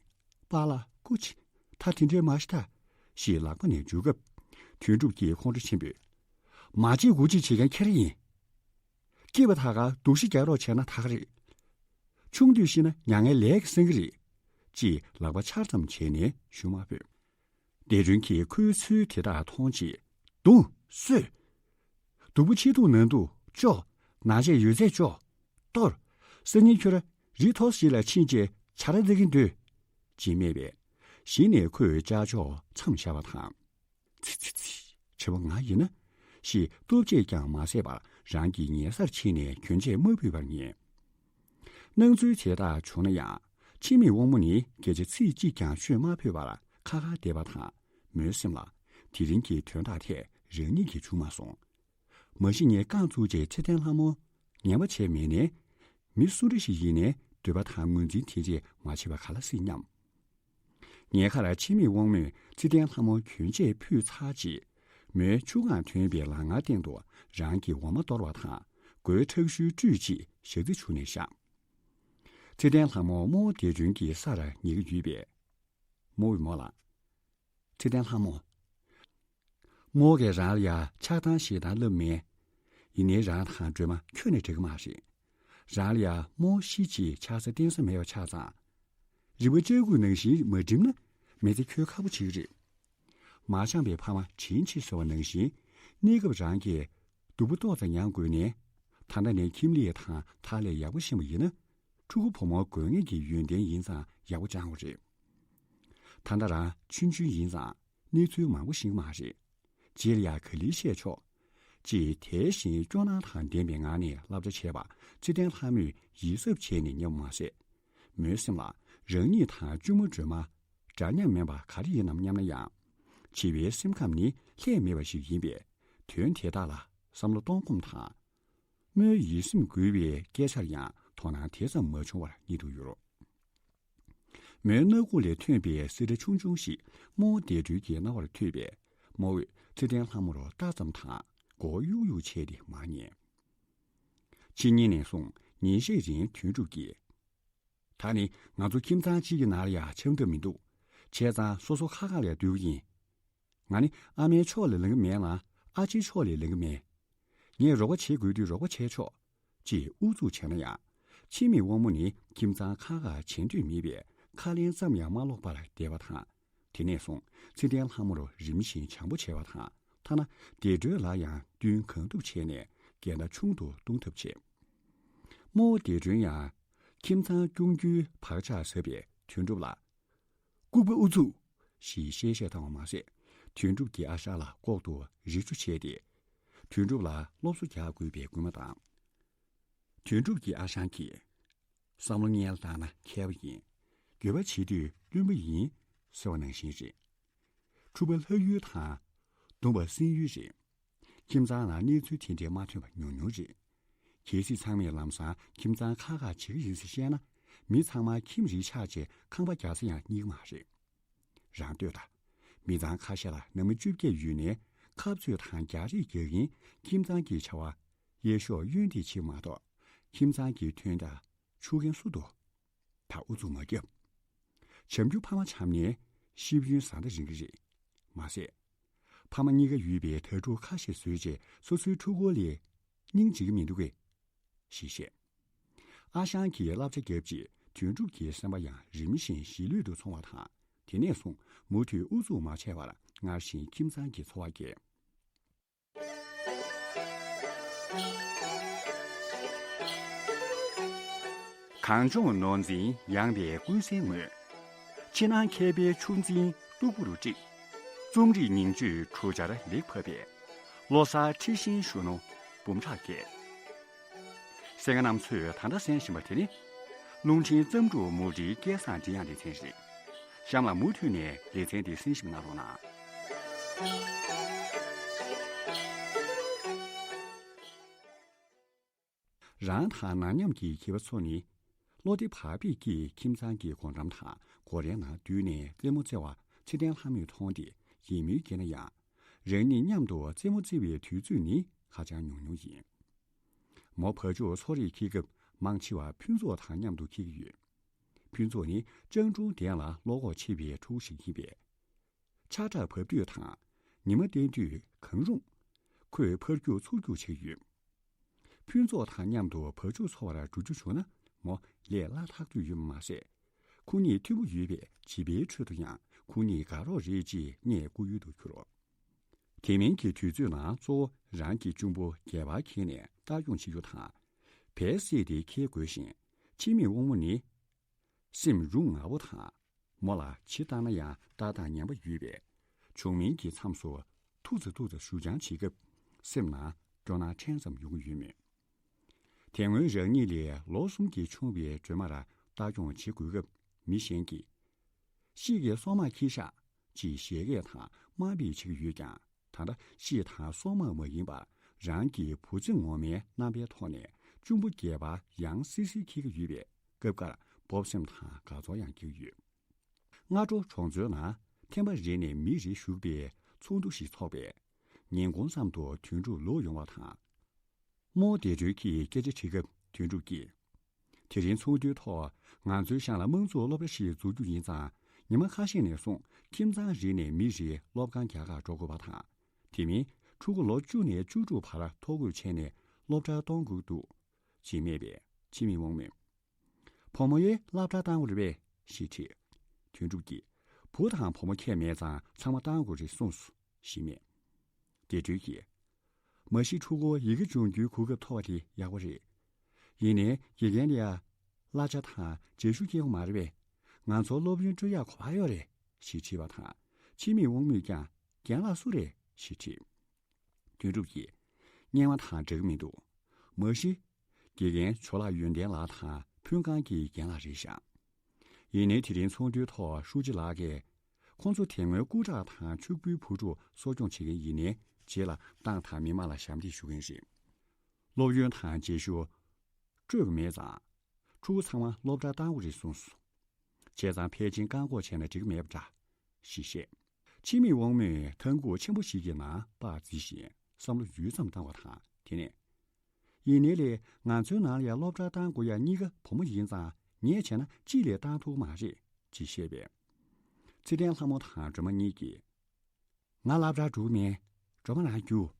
པཱ་ལགས་སྐུ་མཁྱེན། ད་དེ་འདྲའི་མ་ཤི་ད། ཞེས་ལག་པ་ནས་འཇུ་སྐབས། དོན་གྲུབ་ཀྱིས་ཁོང་ཁྲོ་ཆེན་པོས། མ་བྱེད་དགུ་བྱེད་བྱེད་མཁན་ཁྱེད་རང་ཡིན། སྐྱིད་པ་ད་ག་སྡུག་ཤི་རྒྱག་རོགས་བྱས་ན་ད་ག་རེད། ཆུང་དུས་ཤི་ན་མྱ་ངན་ལས་ཀྱི་སེང་གེ་རེད། ཅེས་ལག་པ་འཕྱར་ཙམ་བྱས་ནས་ཞུ་མ་ཕོད། ལྡེ་སྒྲོན་གྱིས་ཁོའི་ཚུལ་དེ་དག་མཐོང་རྗེས། རྡུང་། གསོད། སྡུག་པོ་ཆེ་ཐུག་ན་འདུག་ཅོག་ན་ཆས་ཡོད་ཚད་ཅོག་གཏོར། སང་ཉིན་ཁྱོད་ར་རི་མཐོ་ཞིག་ལ་ཕྱིན་རྗེས་བྱ་ར་རྩེ་གིན་སྡོད། ཅེས་སྨྲས་པས། གཞི་ནས་ཁོས་ལྕགས་ཕྱོགས་མཚམས་བཞག་པ་དང་། ཚི་ཚི་ཚི། བྱེད་པོ་ང་ཡིན་ན། ཞེས་སྟོབས་ཆེས་ཀྱང་མ་ཟད་པར་རང་གི་ཉེ་སར་ཕྱིན་ནས་གྱོན་ཆས་མ་ཕུད་པར་ཉན། སྣང་ཚུལ་དེ་དག་བྱུང་ན་ཡང་། འཆི་མེད་དབང་མོ་ནི་སྐད་ཆ་ཚིག་གཅིག་ཀྱང་ཤོད་མ་ཕོད་པར་ཁ་ཁར་བསྡད་པ་དང་། མོའི་སེམས་ལ། དེ་རིང་གི་དོན་དག་ཐད་རང་ཉིད་ཀྱིས་བྱུང་མ་སོང་། མ་གཞི་ངས་རྐང་བཙུགས་རྗེས་ཚེ་བརྟན་ལྷ་མོ་ངན་པ་བྱས་མེད་ནའི། མི་སུ་འདྲ་ཞིག་ཡིན་ནའི་འདོད་པ་དང་ངོས་འཛིན་དེ་འདྲས་མ་བྱས་པ་ག་ལ་སྲིད་སྙམ། ཉལ་ཁར་འཆི་མེད་དབང་མོས་ཚེ་བརྟན་ལྷ་མོ་གྱོན་ཆས་ཕུད་ཚར་རྗེས། མོའི་ཆུ་གང་ཐོན་པའི་ལག་ངར་སྟེང་དུ་རང་གི་འོ་མ་གཏོར་བ་དང་། མགོའི་ཁྲག་ཤུལ་བཀྲུས་རྗེས་ཞག་རྩི་བྱུགས་ནས་བཞག་ཚེ་བརྟན་ལྷ་མོ་རྨོ་བོ་ལྡེ་སྒྲོན་གྱི་སར་ཉལ་གྱི་ཡོད་པས། རྨོ་བོས་མོ་ལ། ཚེ་བརྟན་ལྷ་མོ། རྨོ་བོ་གིས་རང་ལ་ཡ་ཆགས་སྡང་ཞེ་སྡང་སླབ་མེད། ཡིན་ནའི་རང་དང་སྒྲོལ་མ་ཁྱོན་ནས་འགྲིག་གི་མ་རེད། རང་ལ་ཡ་རྨོ་བོ་ཤི་རྗེས་ཆགས་ས་བརྟེན་ས་མེད་པ་ཆགས་ཙང་། རི་བོ་ལྕགས་སྐུད་ནང་བཞིན་མ་འགྲིམ་ན་མི་ཚེ་འཁྱོལ་ཁག་པོ་བྱེད་ཀྱི་རེད། མ་བྱམས་པའི་ཕ་མ་དྲིན་ཆེ་ཟེར་བ་ནང་བཞིན། གནས་སྐབས་རང་གིས་སྡུག་པོ་ཏོག་ཙམ་མྱངས་དགོས་ནའི། ད་ལྟ་ནས་ཁྱིམ་ལས་དང་ཐག་ལས་ཡག་པོ་ཤེས་པ་ཡིན་ན། ཕྲུ་གུ་བུ་མོ་དགོས་ངེས་ཀྱི་ཡོན་ཏན་ཡིན་ཙང་ཡག་པོ་སྦྱང་དགོས་རེད། ད་ལྟ་རང་ཆུང་ཆུང་ཡིན་ཙང་གནས་ཚུལ་མང་པོ་ཤེས་ཀྱི་མ་རེད། རྗེས་ལ་ཡང་ག་ལེར་བཤད་ཆོག་ཅེས་དལ་ཞིང་སྐྱོ་སྣང་དང་ལྡན་པའི་ངང་ནས་བསླབ་བྱ་བྱས་པ་ཚེ་བརྟན་ལྷ་མོས་ཡིད་གཟབ་བྱས་ནས་ཉན་པ་མ་ཟད། མོའི་སེམས་ལ་རང་ཉིད་དང་གཅུང་མོ་སྒྲོལ་མ་འདྲ་མཉམ་མིན་པ་ག་རེ་ཡིན་ནམ་སྙམ་ན་ཡང་། བྱིས་པའི་སེམས་ཁམས་ནི་ལྷད་མེད་པ་ཞིག་ཡིན་པས། དོན་དེ་དག་ལ་བསམ་བློ་གཏོང་ཁོམ་དང་། རྨོ་བོའི་ཡིད་སེམས་འགུལ་བའི་སྐད་ཆར་ཡང་དོ་སྣང་དེ་ཙམ་མ་བྱུང་བར་གཉིད་དུ་ཡུར། མོའི་སྣ་ཁུག་ལས་ཐོན་པའི་སེར་སྒྲ་ཆུང་ཆུང་ཞིག་རྨོ་བོ་བདེ་སྒྲོལ་གྱི་རྣ་བར་ཐོས་པས། རྨོ་བོས་ཚེ་བརྟན་ལྷ་མོར་ལྟ་ཙམ་དང་མགོ་གཡུག་གཡུག་བྱས་ཏེ་མར་ཉལ། ཕྱི་ཉིན་ནས་བཟུང་ཉིན་ཤས་རིང་དོན་གྲུབ་ཀྱིས། ད་ནི་ང་ཚོ་ཁྱིམ་ཚང་གཅིག་གི་ནང་ལ་ཡང་འཆམ་ཐབས་མི་འདུག་བྱས་ཙང་སོ་སོ་ཁ་ཁ་ལ་སྡོད་ཀྱི་ཡིན། ང་ནི་ཨ་མའི་ཕྱོགས་ལ་ལེན་གྱི་མེད་ལ་ཨ་ཅེའི་ཕྱོགས་ལ་ལེན་གྱི་མེད། ངས་རོགས་པ་བྱེད་དགོས་དུས་རོགས་པ་བྱས་ཆོག་ཅེས་ཨུ་ཚུགས་བྱས་ན་ཡང་། འཆི་མེད་དབང་མོ་ནི་ཁྱིམ་ཚང་ཁ་ཁ་བྱེད་འདོད་མེད་པས་ཁ་ལན་ཙམ་ཡང་མ་སློག་པར་བསྡད་པ་དང་ དེ་ནས་བཟུང་ཚེ་བརྟན་ལྷ་མོར་རིམ་བཞིན་བྱམས་པོ་བྱས་པ་དང་། ཐ་ན་བདེ་སྒྲོལ་ལ་ཡང་བསྟུན་གང་ཐུབ་བྱས་ནས་འགལ་ཟླ་ཆུང་དུ་གཏོང་ཐབས་བྱས། རྨོ་བོ་བདེ་སྒྲོལ་ཡང་ཁྱིམ་ཚང་སྐྱོང་རྒྱུའི་བག་ཆགས་ཟབ་པས་དོན་གྲུབ་ལ། ལྐུགས་པ་ཨུ་ཚུགས། ཞེས་གཤེ་གཤེ་བཏང་བ་མ་ཟད། དོན་གྲུབ་ཀྱི་ཨ་ཞང་ལ་ལྐོག་ཏུ་རི་ཆུ་བྱས་ཏེ། དོན་གྲུབ་ལ་སློབ་གསོ་རྒྱག་དགོས་པའི་སྐུལ་མ་བཏང་། དོན་གྲུབ་ཀྱི་ཨ་ཞང་གིས། བསམ་བློ་སྔོན་ལ་བཏང་ན་མཁས་པ་ཡིན། འགྱོད་པ་བྱེད་དུས་བླུན་པོ་ཡིན། ཟེར་བ་ནང་བཞིན་རེད། འཁྲུག་པ་ལྷག་ཡུལ་དང་། གདུང་བ་སེལ་ཡུལ་རེད། ཁྱིམ་ཚང་ནང་གནས་ཚུལ་དེ་འདྲའི་མ་ཐོན་པ་ཉུང་ཉུང་རེད། གལ་སྲིད་ཚང་མས་ལམ་སང་ཁྱིམ་ཚང་ཁག་ཁག་བྱེད་ཀྱི་ཡིན་ཟེར་བཤད་ན། མི་ཚང་མ་ཁྱིམ་རེ་ཆགས་རྗེས་ཁང་པ་རྒྱག་ས་ཡང་རྙེད་ཀྱི་མ་རེད། རང་ལྟོས་དང་། མི་ཚང་ཁ་ཤས་ལ་ནང་མི་བཅོ་བརྒྱད་ཡོད་ནའི་ཁ་རྩོད་དང་རྒྱག་རེས་རྒྱག་གིན་ཁྱིམ་ཚང་གི་བྱ་བ་གཡས་ཤོག་གཡོན་དེ་བྱེད་མ་གཏོགས། ཁྱིམ་ཚང་གི་དོན་དག་ཆུ་རྐྱེན་སུ་འདུག་ད་ཨུ་ཚུགས་མ་རྒྱབ། བྱམས་རྒྱུ་ཕ་མ་བྱམས་ནས་ཤེས་ཡོན་བཟང་ད་རིང་གི་རེད། མ་ཟད། ཕ་མ་གཉིས་ཀ་ཡོད་པའི་དྭ་ཕྲུག་ཁ་ཤས་བཟོས་རྗེས་སོ་སོའི་ཕྲུ་གུ་ལས་སྙིང་རྗེ་གི་མི་འདུག་གས། ཞེས་བཤད། ཨ་ཞང་གིས་བསླབ་བྱ་བརྒྱབ་རྗེས་དོན་གྲུབ་ཀྱི་སེམས་པ་ཡང་རིམ་བཞིན་ཞི་ལྷོད་དུ་སོང་བ་དང་། དེ་ནས་བཟུང་མུ་མཐུད་ཨུ་ཚུགས་མ་བྱས་པར་སྔར་བཞིན་ཁྱིམ་ཚང་གི་འཚོ་བ་སྐྱེལ། གངས་ལྗོངས་ནོར་འཛིན་ཡངས་པའི་ཀུན་གསལ་ངོས། ཕྱི་ནང་མཁས་པའི་ཆུ་འཛིན་སྟུག་པོ་རུ་དཀྲིགས། རྩོམ་རིག་ཉིང་བཅུད་གྲུ་ཆར་ལེགས་ཕབ་པའི། བློ་གསར་འཁྲི་ཤིང་གཞོན་ནུ་འབུམ་ཕྲག་བརྒལ། གསན་མཁན་རྣམ་ཚོས་ད་ལྟ་གསན་བཞིན་པ་དེ་ནི། རླུང་འཕྲིན་བརྩམས་སྒྲུང་མུ་འབྲེལ་སྐལ་བཟང་མགྲིན་དབྱངས་ལེ་ཚན་རེད། གཤམ་ལ་མུ་མཐུད་ནས་ལེ་ཚན་འདི་གསན་ཞིབ་གནང་རོགས་གནང་། རང་དང་ནང་མཉམ་གྱི་སྐྱེས་པ་ཚོ་ནི། བློ་བདེ་བག་ཕེབས་ཀྱིས་ཁྱིམ་ཚང་གི་སྒོ་འགྲམ་དང་སྒོ་རའི་ནང་འདུས་ནས་རྩེད་མོ་རྩེ་བ་ཚེ་བརྟན་ལྷ་མོས་མཐོང་སྟེ་ཡིད་སྨོན་སྐྱེས་ན་ཡང་། རང་ཉིད་མཉམ་དུ་རྩེད་མོ་རྩེ་བའི་དུས་ཚོད་ནི་ཧ་ཅང་ཉུང་ཉུང་ཡིན། མོ་བ་ཕྱུགས་འཚོ་རིགས་འཁྱེར་སྐབས་མང་ཆེ་བ་ཕུན་ཚོགས་དང་མཉམ་དུ་འཁྱེར་གྱི་ཡོད། ཕུན་ཚོགས་ནི་སྤྱང་གྲུང་ལྡན་ལ་བློ་ཁོག་ཆེ་བའི་ཕྲུ་གུ་ཞིག་ཡིན་པས། ཆར་དྲག་བབས་དུས་དང་ཉི་མ་བསྟན་དུས་གང་རུང་། ཁོས་ཕར་རྒྱུག་ཚུར་རྒྱུག་བྱེད་ཀྱི་ཡོད། ཕུན་ཚོགས་དང་མཉམ་དུ་བ་ཕྱུགས་འཚོ་བར་འགྲོ་རྒྱུ་བྱུང་ན་མོ་ལས་སླ་ཐག་ཆོད་ཡོད་པ་མ་ཟད། ཁོ་གཉིས་མཐུན་པོ་ཡོད་པས་བྱིས་པའི་ཁྲོད་དུ་ཡང་ཁོ་གཉིས་དགའ་རོགས་རེད་ཅེས་ངས་སྐུལ་ཡུལ་དུ་གྱུར། དེ་མིན་གྱི་དུས་ཚོད་ནང་གཙོ་བོ་རང་གི་གཅུང་པོ་སྒལ་པར་འཁྱེར་ནས་ལྟ་སྐྱོང་བྱེད་རྒྱུ་དང་། བལ་བསྲེས་ཏེ་འཁྱེར་དགོས་ཤིང་ཕྱི་མིག་དབང་མོ་ནི། སེམས་རུ་ངར་པོ་དང་། མོ་ལ་ཇི་ལྟ་ན་ཡང་ལྟ་སྟངས་ངན་པ་ཡོད་པས། ཆུང་མིན་གྱི་མཚམས་སུ་ཐུག་ཙེ་ཐུག་ཙེ་ཞུ་སྦྱང་བྱེད་སྐབས་སེམས་ནང་སྐྱོ་སྣང་ཕྲན་ཙམ་ཡོང་གི་ཡོད་མོད། དེ་སྔོན་རང་ཉིད་ལས་ལོ་གསུམ་གྱིས་ཆུང་བའི་སྒྲོལ་མར་ལྟ་སྐྱོང་བྱེད་དགོས་སྐབས་མི་གཞན་གྱིས། ཤིག་གེ་སོག་མ་འཁྱེར་ཤག་ཅེས་བཞད་གད་དང་དམའ་འབེབས་བྱེད་ཀྱི་ཡོད་ཀྱང་། ད་ལྟ་ཤིག་དང་སོག་མ་མ་ཡིན་པར་རང་གི་བུ་ཚེ་ངོ་མའི་རྣམ་པའི་ཐོག་ནས་གཅུང་པོ་སྒལ་པར་ཡང་སིལ་སིལ་འཁྱེར་གྱི་ཡོད་པས་སྐབས་འགར་སྤོབས་སེམས་དང་དགའ་ཚོར་ཡང་སྐྱེ་གི་ཡོད། སྔ་དྲོ་གྲོང་ཚོའི་ནང་ཐེམ་པ་རེ་ནས་མི་རེ་ཞུགས་པའི་ཚོགས་འདུ་ཞིག་འཚོགས་པས། ཉིན་གུང་ཙམ་དུ་དོན་གྲུབ་ལོག་ཡོང་བ་དང་། རྨོ་བདེ་སྒྲོལ་གྱིས་སྐད་ཆ་དྲིས་སྐབས་དོན་གྲུབ་ཀྱིས། དེ་རིང་ཚོགས་འདུའི་ཐོག་ང་ཚོའི་ཤང་ལ་དམངས་གཙོའི་སློབ་གྲྭ་ཞིག་འཛུགས་རྒྱུ་ཡིན་ཙང་། ཉི་མ་ཁ་ཤས་ནས་བཟུང་ཁྱིམ་ཚང་རེ་ནས་མི་རེ་སློབ་ཁང་རྒྱག་གར་འགྲོ་དགོས་པ་དང་། དེ་མིན་ཕྲུ་གུ་ལོ་བཅུ་ནས་བཅུ་དྲུག་བར་ཐོ་འགོད་བྱས་ནས་སློབ་གྲྭར་གཏོང་དགོས་འདུག་ཅེས་སྨྲས་པས། ཕྱི་མི་དབང་མོས། བུ་མོ་ཡིས་སློབ་གྲྭར་བཏང་དགོས་རེད་པས་ཞེས་དྲིས། དོན་གྲུབ་ཀྱིས། བུ་དང་བུ་མོ་ཁྱད་མེད་ཙང་ཚང་མ་བཏང་དགོས་རེད་གསུངས་སོ། ཞེས་སྨྲས། བདེ་སྒྲོལ་གྱིས། མ་གཞི་ཕྲུ་གུ་ཡི་གེ་སྦྱོང་རྒྱུའི་གོ་སྐབས་ཐོབ་པ་དེ་ཡག་པོ་རེད། ཡིན་ནའི་དགེ་རྒན་ལ་ཡ་གླ་ཆ་དང་རྗེས་ཤུལ་སྐྱེལ་དགོས་མ་རེད་པས། ང་ཚོར་སློབ་ཡོན་སྤྲོད་ཡག་ག་པར་ཡོད་རེད་ཞེས་དྲིས་པ་དང་། ཕྱི་མི་དབང་མོས་ཀྱང་རྒན་ལགས་སུ་རེད་ཞེས་དྲིས། དོན་གྲུབ་ཀྱིས། སྔོན་མ་དང་འདྲ་གི་མི་འདུག་མ་གཞི། དགེ་རྒན་ཇོ་ལགས་ཡོན་ཏན་ལགས་དང་ཕོན་ཁང་གི་རྒན་ལགས་རེད་ཤག་ཡིན་ནའི་དེ་རིང་ཚོགས་འདུའི་ཐོག་ཧྲུའུ་ཅི་ལགས་ཀྱིས། ཁོང་ཚོ་དེ་སྔོན་སྐུ་དྲག་དང་ཕྱུག་པོའི་བུ་ཕྲུག་གསོ་སྐྱོང་བྱེད་མཁན་ཡིན་ནའི་རྗེས་ལ་ཏང་དང་མི་མང་ལ་ཞབས་འདེགས་ཞུ་མཁན་རེད། སློབ་ཡོན་དང་རྗེས་ཤུལ་སྤྲོད་དགོས་མེད་ཙང་། ཕྲུ་གུ་ཚང་མ་སློབ་གྲྭར་བཏང་དགོས་རེད་གསུངས་སོང་། བྱས་ཙང་ཕལ་ཆེར་བཀག་འགོག་བྱས་ན་འགྲིག་གི་མེད་པ་འདྲ། ཞེས་བཤད། ཕྱི་མི་དབང་མོས་ཐང་གུ་ཆེན་པོ་ཞིག་གི་ནང་སྤགས་བརྫིས་ཤིང་བསམ་བློ་ཡུད་ཙམ་བཏང་བ་དང་། དེ་ནས། ཡིན་ནའི་ལས་ང་ཚོའི་ནང་ལ་ཡང་སློབ་གྲྭར་བཏང་དགོས་ཡ་གཉིས་ཀ་བུ་མོ་ཡིན་ཙང་ངས་བྱས་ན་གཅིག་ལས་བཏང་ཐུབ་ཀྱི་མ་རེད་ཅེས་བཤད་པས། ཚེ་བརྟན་ལྷ་མོ་དང་སྒྲོལ་མ་གཉིས་ཀྱིས། ང་སློབ་གྲྭར་འགྲོ་གི་མེད། སྒྲོལ་མ་རང་རྒྱུགས།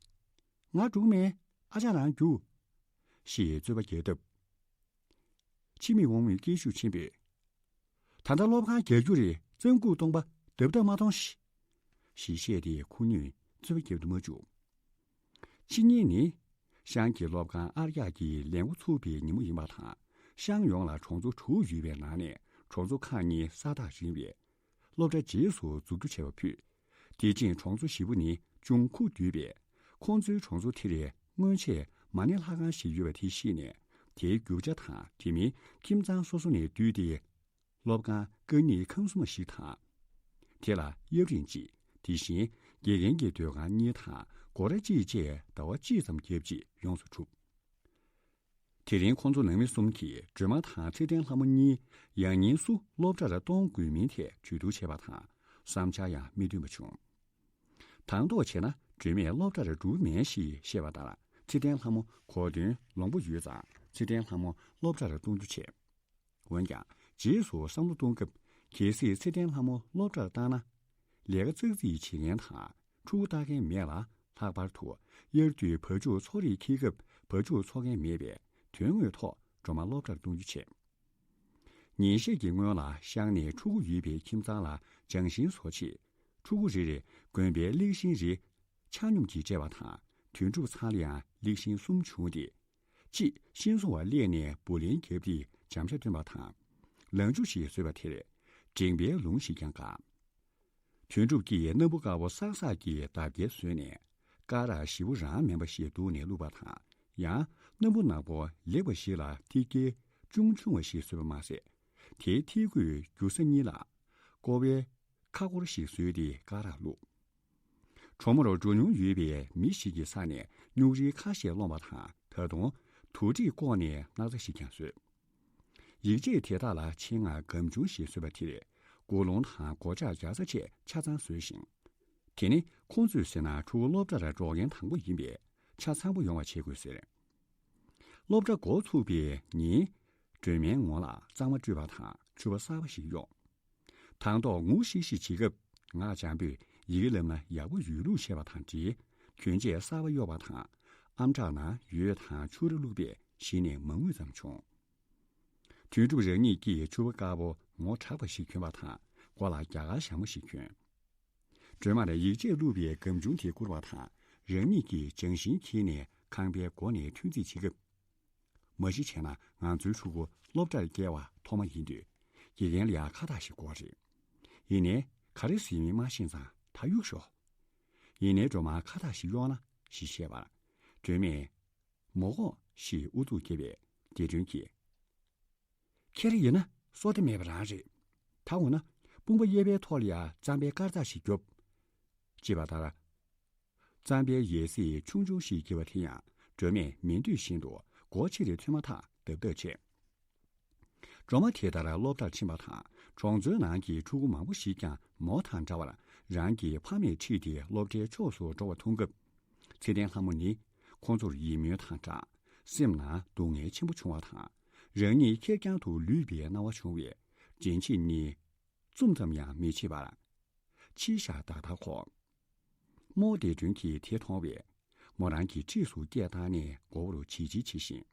ང་འགྲོ་གི་མེད། ཨ་ཅག་རང་རྒྱུགས། ཞེས་རྩོད་པ་རྒྱག་སྟབས། ཕྱི་མི་དབང་མོས་སྐད་ཤུགས་ཆེན་པོས། ད་ལྟ་སློབ་ཁང་རྒྱག་རྒྱུ་རེད། རྩམ་ཁུག་སྟོང་པ་ རྡབ་རྡབ་མ་གཏོང་ཞིག་ཞེས་བཤད་དེ་ཁོ་གཉིས་རྩོད་པ་རྒྱབ་ཏུ་མ་བཅུག་ཕྱི་ཉིན་ནི་ཤང་གི་སློབ་ཁང་ཨར་ཡག་གི་ལས་འགོ་ཚུགས་པའི་ཉིན་མོ་ཡིན་པ་དང་། ཤང་ཡོངས་ལ་གྲོང་ཚོ་དྲུག་ཡོད་པའི་ནང་ནས་གྲོང་ཚོ་ཁག་གཉིས་ས་ཐག་རིང་བས། སློབ་གྲྭ་རྗེས་སུ་འཛུགས་རྒྱུ་བྱས་པ་ཕུད། དེ་རྗེས་གྲོང་ཚོ་བཞི་པོ་ནི་ཅུང་ཁུག་བསྡུས་པས། ཁོང་ཚོའི་གྲོང་ཚོ་དེར་སྔོན་ཆད་མ་ཎི་ལྷ་ཁང་ཞིག་ཡོད་པ་དེ་ཤེས་ནས། དེའི་རྒྱུ་ཆ་དང་དེ་མིན་ཁྱིམ་ཚང་སོ་སོ་ནས་བསྡུས་ཏེ། སློབ་ཁང་ཀ་གཉིས་ཁང་གསུམ་ཞིག་དང་། དེ་ལ་གཡབ་རིང་གཅིག་དེ་བཞིན་དགེ་རྒན་གྱི་སྡོད་ཁང་གཉིས་དང་སྒོ་ར་གཅིག་བཅས་ཟླ་བ་གཅིག་ཙམ་བརྒྱབ་རྗེས་ཡོངས་སུ་གྲུབ། དེ་རིང་ཁོང་ཚོ་ནང་མི་གསུམ་གྱིས་སྒྲོལ་མ་དང་ཚེ་བརྟན་ལྷ་མོ་གཉིས་ཡང་སྙིང་སུ་སློབ་གྲྭར་གཏོང་དགོས་མིན་ཐད་གྲོས་བསྡུར་བྱས་པ་དང་། བསམ་འཆར་ཡང་མི་མཐུན་པ་བྱུང་། དང་ཐོག་བྱས་ན་སྒྲོལ་མས་སློབ་གྲྭར་འགྲོ་གི་མེད་ཞེས་བཤད་པ་ལྟར། ཚེ་བརྟན་ལྷ་མོ་གོ་དོན་ལོང་པོ་ཡོད་ཙང་། ཚེ་བརྟན་ལྷ་མོ་སློབ་གྲྭར་གཏོང་རྒྱུ་བྱས། འོན་ཀྱང་། རྗེས་སུ་བསམ་བློ་གཏོང་སྐབས། གལ་སྲིད་ཚེ་བརྟན་ལྷ་མོ་སློབ་གྲྭར་བཏང་ན། ལས་ཀ་ཙག་ཙིག་བྱེད་མཁན་དང་ཕྲུ་གུ་ལྟ་མཁན་མེད་ལ། ལྷག་པར་དུ་དབྱར་དུས་བ་ཕྱུགས་འཚོ་རེས་འཁྱེར་སྐབས་བ་ཕྱུགས་འཚོ་མཁན་མེད་པས། དོན་དངོས་ཐོག་སྒྲོལ་མ་སློབ་གྲྭར་གཏོང་རྒྱུ་བྱས། ཉིན་ཤས་ཀྱི་སྔོན་ལ་ཤང་ནས་ཕྲུ་གུ་ཡོད་པའི་ཁྱིམ་ཚང་ལ་སྦྱང་ཤིང་བཟོ་ཆེད། ཕྲུ་གུ་རེ་རེར་དགོན་པའི་གླེགས་ཤིང་རེ་ཆ་སྙོམས་ཀྱིས་སྤྲད་པ་དང་། དོན་གྲུབ་ཚང་ལ་ཡང་གླེགས་ཤིང་གསུམ་བྱུང་སྟེ། གཅིག་ཤིང་བཟོ་བ་སླེབས་ནས་བུ་ལོན་བརྒྱབ་སྟེ་བྱམས་ཤ་བཏོན་པ་དང་། ལང་ཆུ་ཞིག་བཟོས་པ་དེར་འགྲེང་བའི་ལུང་ཞིག་ཀྱང་བཀག་དོན་གྲུབ་ཀྱིས་སྣམ་བུ་དཀར་པོ་བསགས་བསགས་ཀྱི་འདབ་བརྒྱ་བཟོས་ནས། སྐ་རགས་ཞེ་པོ་རང་མིན་པ་ཞིག་བརྡུངས་ནས་བླུགས་པ་དང་། ཡང་སྣམ་བུ་ནག་པོ་ལེགས་པ་ཞིག་ལ་ཐིག་སྐྱེལ་ཅུང་ཆུང་བ་ཞིག་བཟོས་པ་མ་ཟད། དེའི་ཐིག་སྐུད་རྒྱུ་ས་གཉིས་ལ་ཀོ་བའི་ཁ་སྐོར་ཞིག་བཟོས་ཏེ་སྐ་རགས་བླུགས། གྲོ་མོར་འགྲོ་མྱོང་ཡོད་པའི་མི་ཞིག་གི་ས་ནས་སྨྱུག་རིལ་ཁ་ཤས་སློང་བ་དང་། ད་དུང་དུག་སྒྲིག་བཀོག་ནས་སྣག་ཚ་ཞིག་ཀྱང་བཟོས། ཡིག་ཆས་དེ་དག་ལ་ཆེད་མངགས་སྒམ་ཆུང་ཞིག་བཟོས་པ་དེར་སྒོ་རླུང་དང་སྒོ་ལྕགས་འཇག་ས་བཅས་ཆ་ཚང་བཟོས་ཤིང་། དེ་ནི་ཁོང་ཚོས་ཟེར་ན་ཕྲུ་གུ་སློབ་གྲྭར་འགྲོ་མཁན་དང་པོ་ཡིན་པས་ཆ་ཚང་པོ་ཡོང་བ་བྱེད་དགོས་ཟེར། སློབ་གྲྭ་འགོ་ཚུགས་པའི་ཉིན། སྒྲོལ་མའི་ངོ་ལ་གཙང་མ་སྤྲུས་པ་དང་ཕྱུ་པ་གསར་པ་ཞིག་གཡོགས། དང་ཐོག་ངུ་ཤིག་ཤིག་བྱེད་སྐབས། ངག་འཇམ་པོས་ཡི་གེ་བསླབ་ན་ཡག་པོ་ཡོད་ལུགས་བཤད་པ་དང་འབྲེལ། གྱོན་ཆས་གསར་པ་གཡོགས་པ་དང་། ཨམ་ཕྲག་ན་འོད་དང་ཕྱུ་ར་བླུགས་པས་གཞི་ནས་མ་ངུས་ཙམ་བྱུང་། དོན་གྲུབ་རང་ཉིད་ཀྱིས་ཕྱུ་པ་དཀར་པོ་ངོ་དྲག་པ་ཞིག་གྱོན་པ་དང་། མགོ་ལ་རྒྱ་གར་ཞྭ་མོ་ཞིག་གྱོན། སྒྲོལ་མར་ཡིག་ཆས་བླུགས་པའི་སྒམ་ཆུང་དེ་བསྐུར་བ་དང་། རང་ཉིད་ཀྱིས་སྦྱང་ཤིང་འཁྱེར་ནས་ཁང་པའི་སྒོ་ནས་ཐོན་རྩིས་བྱེད་སྐབས། མ་གཞི་བྱས་ན་ང་ཚོའི་ཕྲུ་གུ་སློབ་གྲྭར་བསྐྱལ་བ་ཐོག་མ་ཡིན་དུས། དགེ་རྒན་ལ་ཡང་ཁ་བཏགས་ཤིག་དགོས་རེད། ཡིན་ནའི་ག་རེ་ཟེར་མིན་མ་ཤེས་ཙང་ད་གཡུག་ཞོག་ཡིན་ནའི་སྒྲོལ་མར་ཁ་བཏགས་ཤིག་གཡོག་ན་ཞེས་བཤད་པར། སྒྲོལ་མས། མོ་གོ་ཞེས་ཨུ་ཚུགས་བརྒྱབ་པས་བདེ་སྒྲོན་གྱིས། ཁྱེད་རང་ཡིན་ན་བསོད་བདེ་མེད་པ་རང་རེད། ད་འོ་ན་དཔུང་པ་གཡས་པའི་ཐོག་ལ་ཡ་རྩམ་པའི་དཀར་རྩ་ཞིག་རྒྱོབ། ཅེས་པ་ལྟར། རྩམ་པའི་ཡས་སྲིད་ཆུང་ཆུང་ཞིག་བརྒྱབ་པ་དེ་ཡང་སྒྲོལ་མས་མི་འདོད་བཞིན་དུ་སྒོ་ཕྱིར་ཐོན་མ་ཐག་བརྡབ་བརྡབ་བྱས། སྒྲོལ་མ་དེ་ལྟར་སློབ་གྲྭར་ཕྱིན་པ་དང་། གྲོང་ཚོའི་ནང་གི་ཕྲུ་གུ་མང་པོ་ཞིག་ཀྱང་མོ་དང་འདྲ་བར་རང་གི་ཕ་མས་ཁྲིད་དེ་སློབ་གྲྭའི་ཕྱོགས་སུ་འགྲོ་བ་མཐོང་སྐབས། ཚེ་བརྟན་ལྷ་མོ་ནི་ཁོང་ཚོར་ཡིད་སྨོན་དང་སྦྲགས། སེམས་ནང་སྡུག་བསྔལ་ཆེན་པོ་བྱུང་བ་དང་། རང་ཉིད་ཁེར་རྐྱང་དུ་ལུས་པའི་སྣང་བ་བྱུང་བས། འདྲེན་བྱེད་ནི་བཙུམ་ཙམ་ཡང་མི་བྱེད་པར། ཕྱིར་བཞག་ཏག་ཏག་གོ། རྨོ་བདེ་སྒྲོན་གྱིས་དེ་མཐོང་བས། མོ་རང་གི་འཁྲིས་སུ་སྐད་བཏང་ནས་མགོ་བོར་བྱིལ་བྱིལ་བྱེད་བཞིན།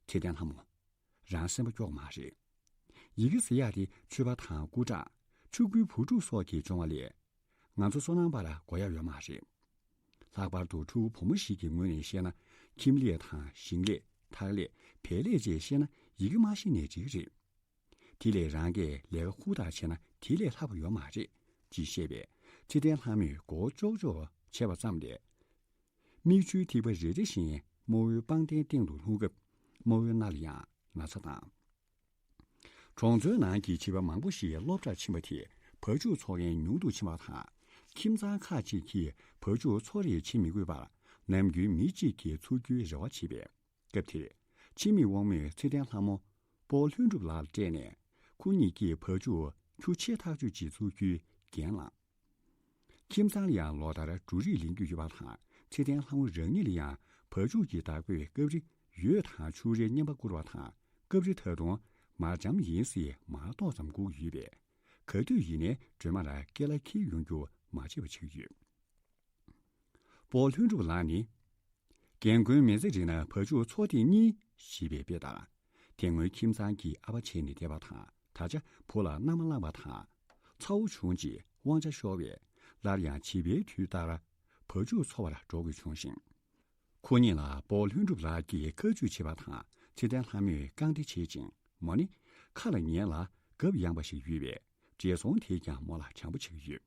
ཚེ་བརྟན་ལྷ་མོ། རང་སེམས་པ་སྐྱོ་མ་རེད། ཡི་གེ་ཟེར་ཡག་དེ་ཆོས་པ་དང་སྐུ་དྲག་ཆོས་སྐུའི་བུ་ཕྲུག་སོགས་ཀྱིས་སྦྱོང་བ་ལས། ང་ཚོ་སོ་ནམ་པར་དགོས་ཡག་ཡོད་མ་རེད། ལྷག་པར་དུ་ཕྲུ་གུ་བུ་མོ་ཞིག་གི་ངོས་ནས་བཤད་ན། ཁྱིམ་ལས་དང་ཞིང་ལས། ཐར་ལས། བལ་ལས་བཅས་ཤེས་ན་ཡི་གེ་མ་ཤེས་ནའི་འགྲིག་གི་རེད། དེ་ལས་རང་གིས་ལས་ཀ་ཧུར་ཐག་བྱས་ན་དེ་ལས་ལྷག་པ་ཡོད་མ་རེད། ཅེས་བཤད་པས་ཚེ་བརྟན་ལྷ་མོས་མགོ་བོ་ཅོག་ཅོག་བྱས་པ་ཙམ་ལས། མིག་ཆུའི་ཐིགས་པ་རེ་རེ་བཞིན་རྨོ་བོའི་པང་གདན་སྟེང་དུ་ལྷུང་སྐབས། རྨོ་བོའི་སྣ་ལ་ཡང་ན་ཚ་དང་། གྲོང་ཚོའི་ནང་གི་བྱིས་པ་མང་པོ་ཞིག་སློབ་གྲྭར་ཕྱིན་པ་དེས་བ་ཕྱུགས་འཚོ་མཁན་ཉུང་དུ་ཕྱིན་པ་དང་། ཁྱིམ་ཚང་ཁག་ཅིག་གིས་བ་ཕྱུགས་འཚོ་རེས་བྱེད་མི་དགོས་པར་ནམ་རྒྱུན་མི་གཅིག་གིས་འཚོ་རྒྱུའི་རེ་བ་བྱེད་པས། སྐབས་དེར་འཆི་མེད་དབང་མོས་ཚེ་བརྟན་ལྷ་མོ་སྤོ་ལྷུན་གྲུབ་ལགས་ལ་སྤྲད་ནས། ཁོ་གཉིས་ཀྱིས་བ་ཕྱུགས་ཁྱུ་ཆེ་ཐག་ཆོད་ཅིག་འཚོ་རྒྱུའི་འགན་བླངས། ཁྱིམ་ཚང་ལ་ཡང་ལོ་ལྟར་འབྲུ་རིགས་ལེན་རྒྱུ་ཡོད་པ་དང་། ཚེ་བརྟན་ལྷ་མོ་རང་ཉིད་ལ་ཡང་བ་ཕྱུགས་ཀྱི་བདག་པོས་སྐབས་རེ་འོད་དང་ཕྱུགས་རའི་རྔན་པ་བསྐུར་བ་དང་། སྐབས་རེ་ད་དུང་མར་འཇམ་ཡིན་སྲིད་མར་ཏོག་ཙམ་བསྐུར་གྱི་ཡོད་པས། ག་དུས་ཡིན་ནའི་སྒྲོལ་མར་སྐེ་ལ་འཁྱེར་ཡོང་རྒྱུ་མ་བརྗེད་པ་ཆགས་ཀྱི་ཡོད། སྤོ་ལྷུན་གྲུབ་ལགས་ནི། རྒན་རྒོན་མི་ཚེ་རིང་ན་བ་ཕྱུགས་འཚོ་སྟེང་གཉིས་ཞེས་པའི་དཔེ་ལྟར། དེ་སྔོན་ཁྱིམ་ཚང་གི་ཨ་ཕ་བྱས་ནས་བསྡད་པ་དང་། ད་ཆ་བུ་ལ་མནའ་མ་བླངས་པ་དང་། ཚ་བོ་བྱུང་རྗེས་ དབང་ཆ་ཤོར་བས། སླར་ཡང་བྱིས་པའི་དུས་ལྟར་བ་ཕྱུགས་འཚོ་བར་འགྲོ་དགོས་བྱུང་ཞིང་། ཁོ་གཉིས་ལ་སྤོ་ལྷུན་གྲུབ་ལགས་ཀྱིས་བཀའ་བཀྱོན་བྱས་པ་དང་། ཚེ་བརྟན་ལྷ་མོས་བཀའ་འདྲི་བྱེད་ཅིང་། མོ་ནི་ཁ་ལ་ཉན་ལ་གབ་ཡངས་པ་ཞིག་ཡོད་པས། བགྲེས་སོང་དེས་ཀྱང་མོ་ལ་བྱམས་པོ་བྱེད་ཀྱི་ཡོད།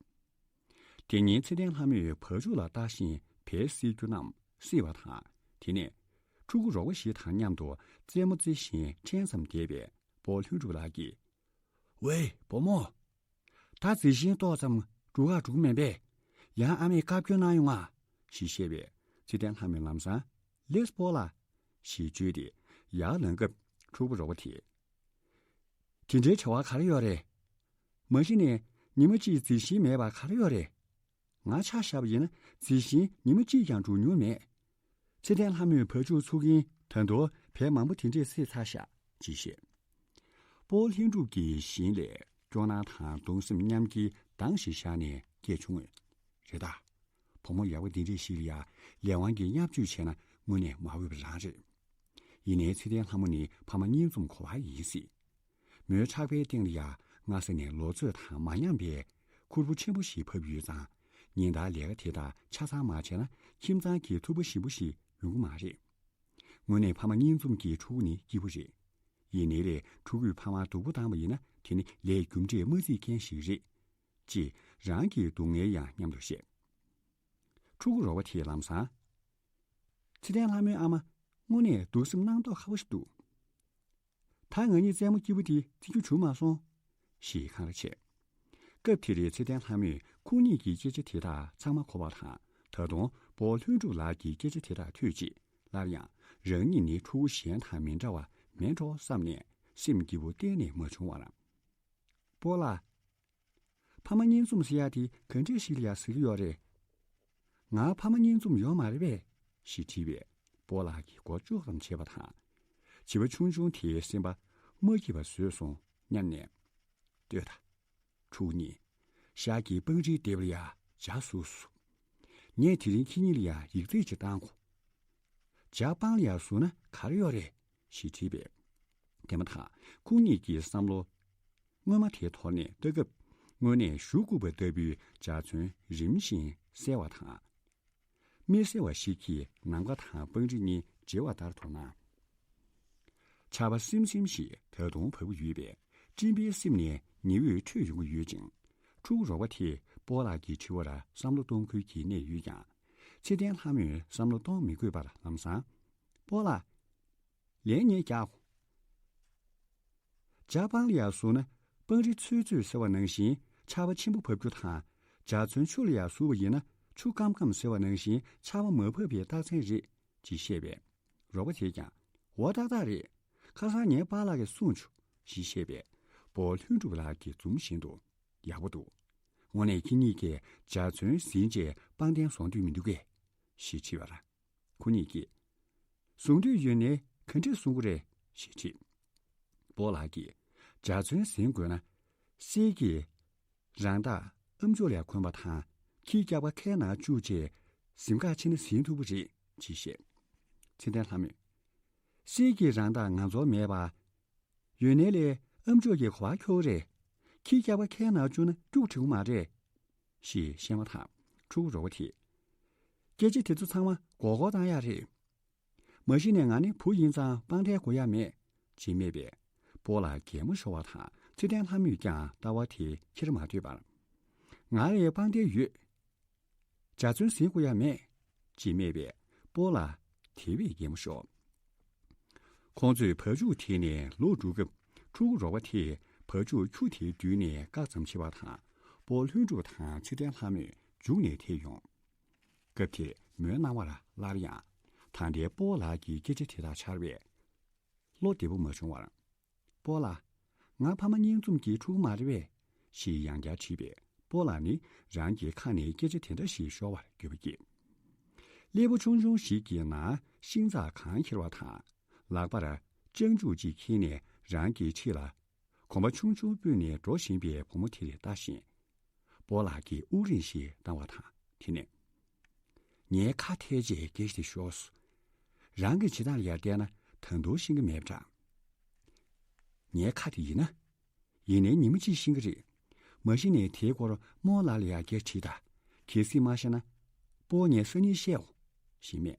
དེ་ཉིན་ཚེ་བརྟན་ལྷ་མོས་བ་ཕྱུགས་ལ་ལྟ་བཞིན་བལ་བསད་རྒྱུ་རྣམས་བསྲེས་པ་དང་། དེ་ནས་ཕྲུ་གུ་རོགས་པ་ཞིག་དང་མཉམ་དུ་རྩེད་མོ་རྩེ་བཞིན་ཕྲན་ཙམ་བསྡད་པས། སྤོ་ལྷུན་གྲུབ་ལགས་ཀྱིས། ཝེ་བུ་མོ། ད་རྫི་ཤིང་ཏོག་ཙམ་སྒྲུག་ག་འགྲོ་གི་མིན་པས། ཡང་ཨ་མས་བཀའ་བཀྱོན་གནང་ཡོང་ང་། ཞེས་བཤད་པས། ཚེ་བརྟན་ལྷ་མོས་ལམ་སང་། ལེགས་སོ་སྤོ་ལགས། ཞེས་བརྗོད་དེ་ཡར་ལངས་སྐབས་ཕྲུ་གུ་རོགས་པ་དེས། དེ་འདྲའི་བྲེལ་བ་ག་རེ་ཡོད་རེད། མ་གཞི་ནས་ཉི་མ་གཅིག་རྫི་ཤིང་མེད་པ་ག་རེ་ཡོད་རེད། ང་ཆ་བཞག་པ་ཡིན་ན་རྫི་ཤིང་ཉི་མ་གཅིག་ཀྱང་སྒྲུག་མྱོང་མེད། ཚེ་བརྟན་ལྷ་མོས་བ་ཕྱུགས་འཚོ་གིན་ད་དུང་བལ་མང་པོ་དེ་འདྲས་བསད་ཚར་ཤག་ཅེས་བཤད། སྤོ་ལྷུན་གྲུབ་ཀྱི་ཞིང་ལས་སྐྱོ་སྣང་དང་གདུང་སེམས་མཉམ་སྐྱེའི་གདངས་ཤིག་ཤར་ནས་སྐད་བྱུང་ངོ་། རེད་ད། བུ་མོ་ཡག་པོ་འདི་འདྲས་ཤིག་ལ་ཡ་ལས་དབང་གིས་བརྙས་བཅོས་བྱས་ན་དངོས་གནས་མ་འོས་པ་རང་རེད། ཡིན་ནའི་ཚེ་བརྟན་ལྷ་མོ་ནི་ཕ་མ་གཉིས་འཛོམས་གོ་བ་ཡིན་སྲིད། མོའི་ཕྲག་པའི་སྟེང་ལ་ཡ་སྔ་ས་ནས་ལོ་ཚོད་དང་མ་མཉམ་པའི་ཁུར་པོ་ཆེན་པོ་ཞིག་བབས་ཡོད་ཙང་། ཉིན་ལྟར་ལས་ཀ་དེ་དག་ཆ་ཚང་མ་བྱས་ན་ཁྱིམ་ཚང་གི་ཐུག་པ་ཞིམ་པོ་ཞིག་ཡོང་གི་མ་རེད། དངོས་གནས་ཕ་མ་གཉིས་འཛོམས་ཀྱི་ཕྲུ་གུ་ནི་སྐྱིད་པོ་རེད། ཡིན་ནའི་ལས་ཕྲུ་གུས་ཕ་མ་སྡུག་པོ་བཏང་བ་ཡིན་ན་དེ་ནི་ལས་རྒྱུ་འབྲས་མ་བརྩིས་མཁན་ཞིག་རེད། ཅེས་རང་གི་སྡུག་བསྔལ་ཡང་མཉམ་དུ་བཤད། ཕྲུ་གུ་རོགས་པ་དེས་ལམ་སང་། ཚེ་བརྟན་ལྷ་མོའི་ཨ་མ། དངོས་གནས་གདུང་སེམས་སྣང་དོགས་ཁ་པོ་ཞིག་འདུག་ད་ང་གཉིས་རྩེད་མོ་སྐྱིད་པོ་དེ་རྩེ་རྒྱུ་བྱུང་མ་སོང་། ཞེས་འཁང་ར་བྱས། སྐབས་དེར་ཚེ་བརྟན་ལྷ་མོས་ཁོང་གཉིས་ཀྱི་སྐད་ཆ་དེ་དག་ཚང་མ་གོ་བ་དང་། ད་དུང་སྤོ་ལྷུན་གྲུབ་ལགས་ཀྱི་སྐད་ཆ་དེ་དག་ཐོས་རྗེས་སླར་ཡང་རང་ཉིད་ནི་ཕྲུ་གུ་གཞན་དང་མི་འདྲ་བ་མེད་འགྲོ་བསམ་ནས་སེམས་སྐྱིད་པོ་གཏན་ནས་མ་བྱུང་བར། སྤོ་ལགས། ཕ་མ་གཉིས་འཛོམས་ཟེར་ཡ་དེ་ག་འདྲས་ཞིག་ལ་ཡ་ཟེར་གྱི་ཡོད་རེད། ང་ཕ་མ་གཉིས་འཛོམས་ཡོད་མ་རེད་པས། ཞེས་དྲིས་པས། སྤོ་ལགས་ཀྱིས་མགོ་ལྕོག་ཙམ་བྱས་པ་དང་། བྱིས་པ་ཆུང་ཆུང་དེའི་སེམས་པ་མ་སྐྱིད་པ་བཟོས་སོང་སྙམ་ནས། ལྟོས་དང་། ཕྲུ་གུ་གཉིས། ཤར་གྱི་སྤང་རིའི་ལྡེབས་ལ་ཡ་ཇ་བཟོས་སོང་། ངས་དེ་རིང་ཁྱེད་གཉིས་ལ་ཡ་ཡིག་ཚད་ཅིག་བཏང་གོ། ཇ་སྤང་ལ་ཡ་བཟོས་ན་ག་རེ་ཡོད་རེད། ཞེས་དྲིས་པས། དེ་མ་ཐག་ཁོང་གཉིས་ཀྱི་བསམ་བློ་སྔོན་མ་དེ་དོར་ནས་ལྟ་སྐབས། དངོས་གནས་གཞུ་བཀུག་པ་ལྟ་བུའི་འཇའ་ཚོན་རིམ་བཞིན་གསལ་བ་དང་། མེ་བསལ་བ་ཞིག་གིས་ནམ་མཁའ་དང་སྤང་རི་གཉིས་འབྱེད་པ་ལྟར་མཐོང་ན། ཆར་པ་སིམ་སིམ་ཞིག་ད་དུང་བབས་ཀྱི་ཡོད་པས། སྤྲིན་པའི་གསེབ་ནས་ཉི་འོད་འཕྲོས་ཡོང་གི་ཡོད་ཅིང་། ཕྲུ་གུ་རོགས་པ་དེས་སྤོ་ལགས་ཀྱི་དྲི་བར་བསམ་བློ་གཏོང་ཁུལ་གྱིས་གནས་ཡོད་ཀྱང་། ཚེ་བརྟན་ལྷ་མོས་བསམ་བློ་གཏོང་མི་དགོས་པར་ལམ་སང་། སྤོ་ལགས། ལན་ངས་རྒྱག་གོ། ཇ་སྤང་ལ་ཡ་བཟོས་ན་སྤང་རི་ཚོད་ཚོད་ཟེར་བ་ནང་བཞིན་ཆར་པ་ཆེན་པོ་བབས་རྒྱུ་དང་། འཇའ་ཚོན་ཆུ་ལ་ཡ་བཟོས་པ་ཡིན་ན་ཆུ་སྐམ་སྐམ་ཟེར་བ་ནང་བཞིན་ཆར་པ་མ་བབས་པའི་རྟགས་མཚན་རེད། ཅེས་བཤད་པས། རོགས་པ་དེས་ཀྱང་། འོ་ཏག་ཏག་རེད། ཁ་སང་ངའི་པཱ་ལགས་ཀྱིས་གསུངས་བྱུང་། ཞེས་བཤད་པས། སྤོ་ལྷུན་གྲུབ་ལགས་ཀྱིས་འཛུམ་བཞིན་དུ། ཡག་པོ་འདུག། དངོས་གནས་ཁྱེད་གཉིས་ཀས་འཇའ་ཚོན་ཟིན་རྗེས་པང་གདན་བཟོ་འདོད་མི་འདུག་གས། ཞེས་དྲིས་པར། ཁོ་གཉིས་ཀྱིས། བཟུང་འདོད་ཡོད་ནའི་ག་འདྲས་བཟུང་དགོས་རེད། ཞེས་དྲིས། སྤོ་ལགས་ཀྱིས། འཇའ་ཚོན་ཟིན་དགོས་ན། གསེར་གྱི་རང་རྟགས་ཨམ་ཅོག་ལ་གོན་པ་དང་། ཁྱིའི་སྐྱག་པ་ཁའི་ནང་བཅུག་རྗེས་གཟིམ་ཁ་ཕྱེ་ན་ཟིན་ཐུབ་ཀྱི་རེད། ཅེས་བཤད། ཚེ་བརྟན་ལྷ་མོས། གསེར་གྱི་རང་རྟགས་ང་ཚོར་མེད་པ། ཡོད་ནའི་ལས་ཨམ་ཅོག་གིས་གོ་བ་འཁྱོལ་རེད། ཁྱིའི་སྐྱག་པ་ཁའི་ནང་བཅུག་ན་སྐྱུག་བྲི་གི་མ་རེད། ཞེས་བཤད་མ་ཐག་ཕྲུ་གུ་རོགས་པ་དེས། སྐད་ཆ་དེ་ཚོ་ཚང་མ་མགོ་སྐོར་བཏང་ཡག་རེད། མ་གཞི་ནས་ང་ནི་བུ་ཡིན་ཙང་དཔང་ཐལ་དགོས་ཡག་མེད། ཅེས་སྨྲས་པས། སྤོ་ལགས་གད་མོ་ཤོར་བ་དང་ཚེ་བརྟན་ལྷ་མོས་ཀྱང་ལྟ་བ་དེ་འཁྱེར་མ་འདོད་པར། ང་ལ་དཔང་ཐལ་ཡོད། འཇའ་ཚོན་ཟིན་དགོས་ཡག་མེད། ཅེས་སྨྲས་པས། སྤོ་ལགས་དེ་བས་གད་མོ་ཤོར། ཁོང་ཚོས་བ་ཕྱུགས་དེད་ནས་ལོག་འགྲོ་སྐབས། ཕྲུ་གུ་རོགས་པ་དེས་བ་ཕྱུགས་ཁྱུ་དེའི་མདུན་ནས་བཀག་ཙམ་བྱས་པ་དང་། སྤོ་ལྷུན་གྲུབ་དང་ཚེ་བརྟན་ལྷ་མོས་མཇུག་ནས་དེད་ཡོང་། སྐབས་དེར་མོའི་སྣང་བར་སླར་ཡང་། ད་ལྟའི་སྤོ་ལགས་ཀྱི་སྐད་ཆ་དེ་དག་འཆར་བས། བློ་བདེ་པོ་མ་བྱུང་བར། སྤོ་ལགས། ང་ཕ་མ་གཉིས་འཛོམས་ཀྱི་ཕྲུ་གུ་མ་རེད་པས། ཞེས་ཡང་བསྐྱར་དྲིས་པས། སྤོ་ལགས་ནི་རང་གི་ཁ་ནས་སྐད་ཆ་དེ་འདྲ་ཞིག་ཤོར་བར་འགྱོད་པ་སྐྱེས། སླེ་པོ་ཆུང་ཆུང་ཞིག་གི་ནང་ཤིང་ཚགས་གང་འཁྱེར་བ་དང་། ལག་པར་སྤྱང་ཕྱུག་ཅིག་འཁྱེར་ནས་རང་གི་འཁྲིས་ལ། གོམ་པ་ཆུང་ཆུང་སྤོས་ནས་འགྲོ་བཞིན་པའི་བུ་མོ་དེ་ལ་ལྟ་བཞིན། སྤོ་ལགས་ཀྱིས་དབུགས་རིང་ཞིག་བཏང་བ་དང་། དེ་ནས། ངའི་ཁ་ཐལ་རྗེས་སྐད་ཆ་དེ་ཤོར་སོང་། རང་གི་བྱེད་སྟངས་ལ་ཡར་བལྟས་ན་ད་དུང་ཤེས་ཀྱི་མེད་པ་འདྲ། ངའི་ཁ་དེ་ཡིན་ན། ཡིན་ནའི་ཉི་མ་གཅིག་ཤེས་ཀྱི་རེད། མ་གཞི་ནས་དེའི་སྐོར་རྨོ་ལགས་ལ་ཡང་སྐད་དྲིས་དང་། གལ་སྲིད་མ་ཤེས་ན། སྤོ་བོ་ངས་སང་ཉིན་བཤད་འོ། ཞེས་སྨྲས།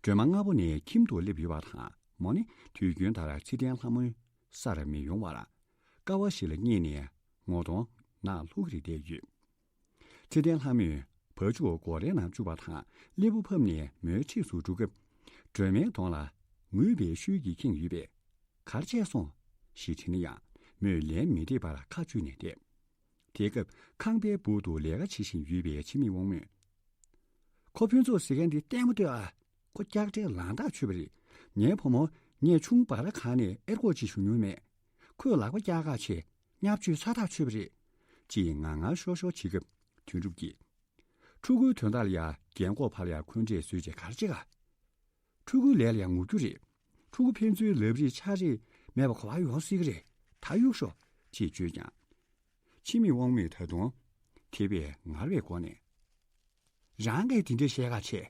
སྒྲོལ་མ་སྔ་པོ་ནས་ཁྱིམ་དུ་སླེབས་ཡོད་པ་དང་། མོ་ནི་དུས་རྒྱུན་ལྟར་ཚེ་བརྟན་ལྷ་མོའི་སར་མི་ཡོང་བར། ཀ་བ་ཞིག་ལ་བསྙེས་ནས་ངོ་གདོང་ནག་ལྷུག་རེ་བསྡད་ཡོད། ཚེ་བརྟན་ལྷ་མོས་བ་ཕྱུགས་སྒོ་རའི་ནང་བཅུག་པ་དང་། སླེ་པོ་ཕབ་ནས་མོའི་འཁྲིས་སུ་འགྲོ་སྐབས། སྒྲོལ་མའི་གདོང་ལ་ངུས་པའི་ཤུལ་གྱིས་ཁེངས་ཡོད་པས། ག་རེ་བྱས་སོང་ཞེས་དྲིས་ན་ཡང་། མོས་ལན་མི་འདེབས་པར་ཁ་གཅུས་ནས་བསྡད། དེའི་སྐབས་ཁང་པའི་སྦུག་ཏུ་ལས་ཀ་བྱེད་བཞིན་ཡོད་པའི་འཆི་མེད་དབང་མོས། ཁོ་ཕུན་ཚོགས་ཟེར་མཁན་འདི་ལྟད་མོ་ལྟོས་ཨ། ཁོ་སྐྱག་དྲའི་ལང་ཐག་ཆོད་པ་རེད། ངའི་བུ་མོ་ངས་ཆུང་བར་གང་ནས་ཨེར་ཀོ་ཅིག་ཞུ་མྱོང་མེད། ཁོས་ལག་པ་བཀྱག་བཀྱག་བྱས། བརྙས་བཅོས་ཚ་ཐག་ཆོད་པ་རེད། ཅེས་ངར་ངར་ཤོར་ཤོར་བྱེད་སྐབས། དོན་གྲུབ་ཀྱིས། ཕྲུ་གུའི་དོན་དག་ལ་ཡང་རྒན་གོག་ཕར་ལ་ཡང་འཁོན་འགྲས་བཟོས་བྱས་ག་རེ་བྱེད་ག། ཕྲུ་གུའི་ལས་ལ་ཡང་ངུ་རྒྱུ་རེད། ཕྲུ་གུ་ཕན་ཚུན་ལབ་རེས་འཕྱ་རེས་མེད་པ་ག་པར་ཡོང་སྲིད་ཀྱི་རེད། ད་གཡུག་ཤོག་ཅེས་བརྗོད་ཀྱང་། འཆི་མེད་དབང་མོས་ད་དུང་དེ་བས་ངར་བའི་སྒོ་ནས། རང་གིས་དེ་འདྲ་བཤད་ག་བྱས།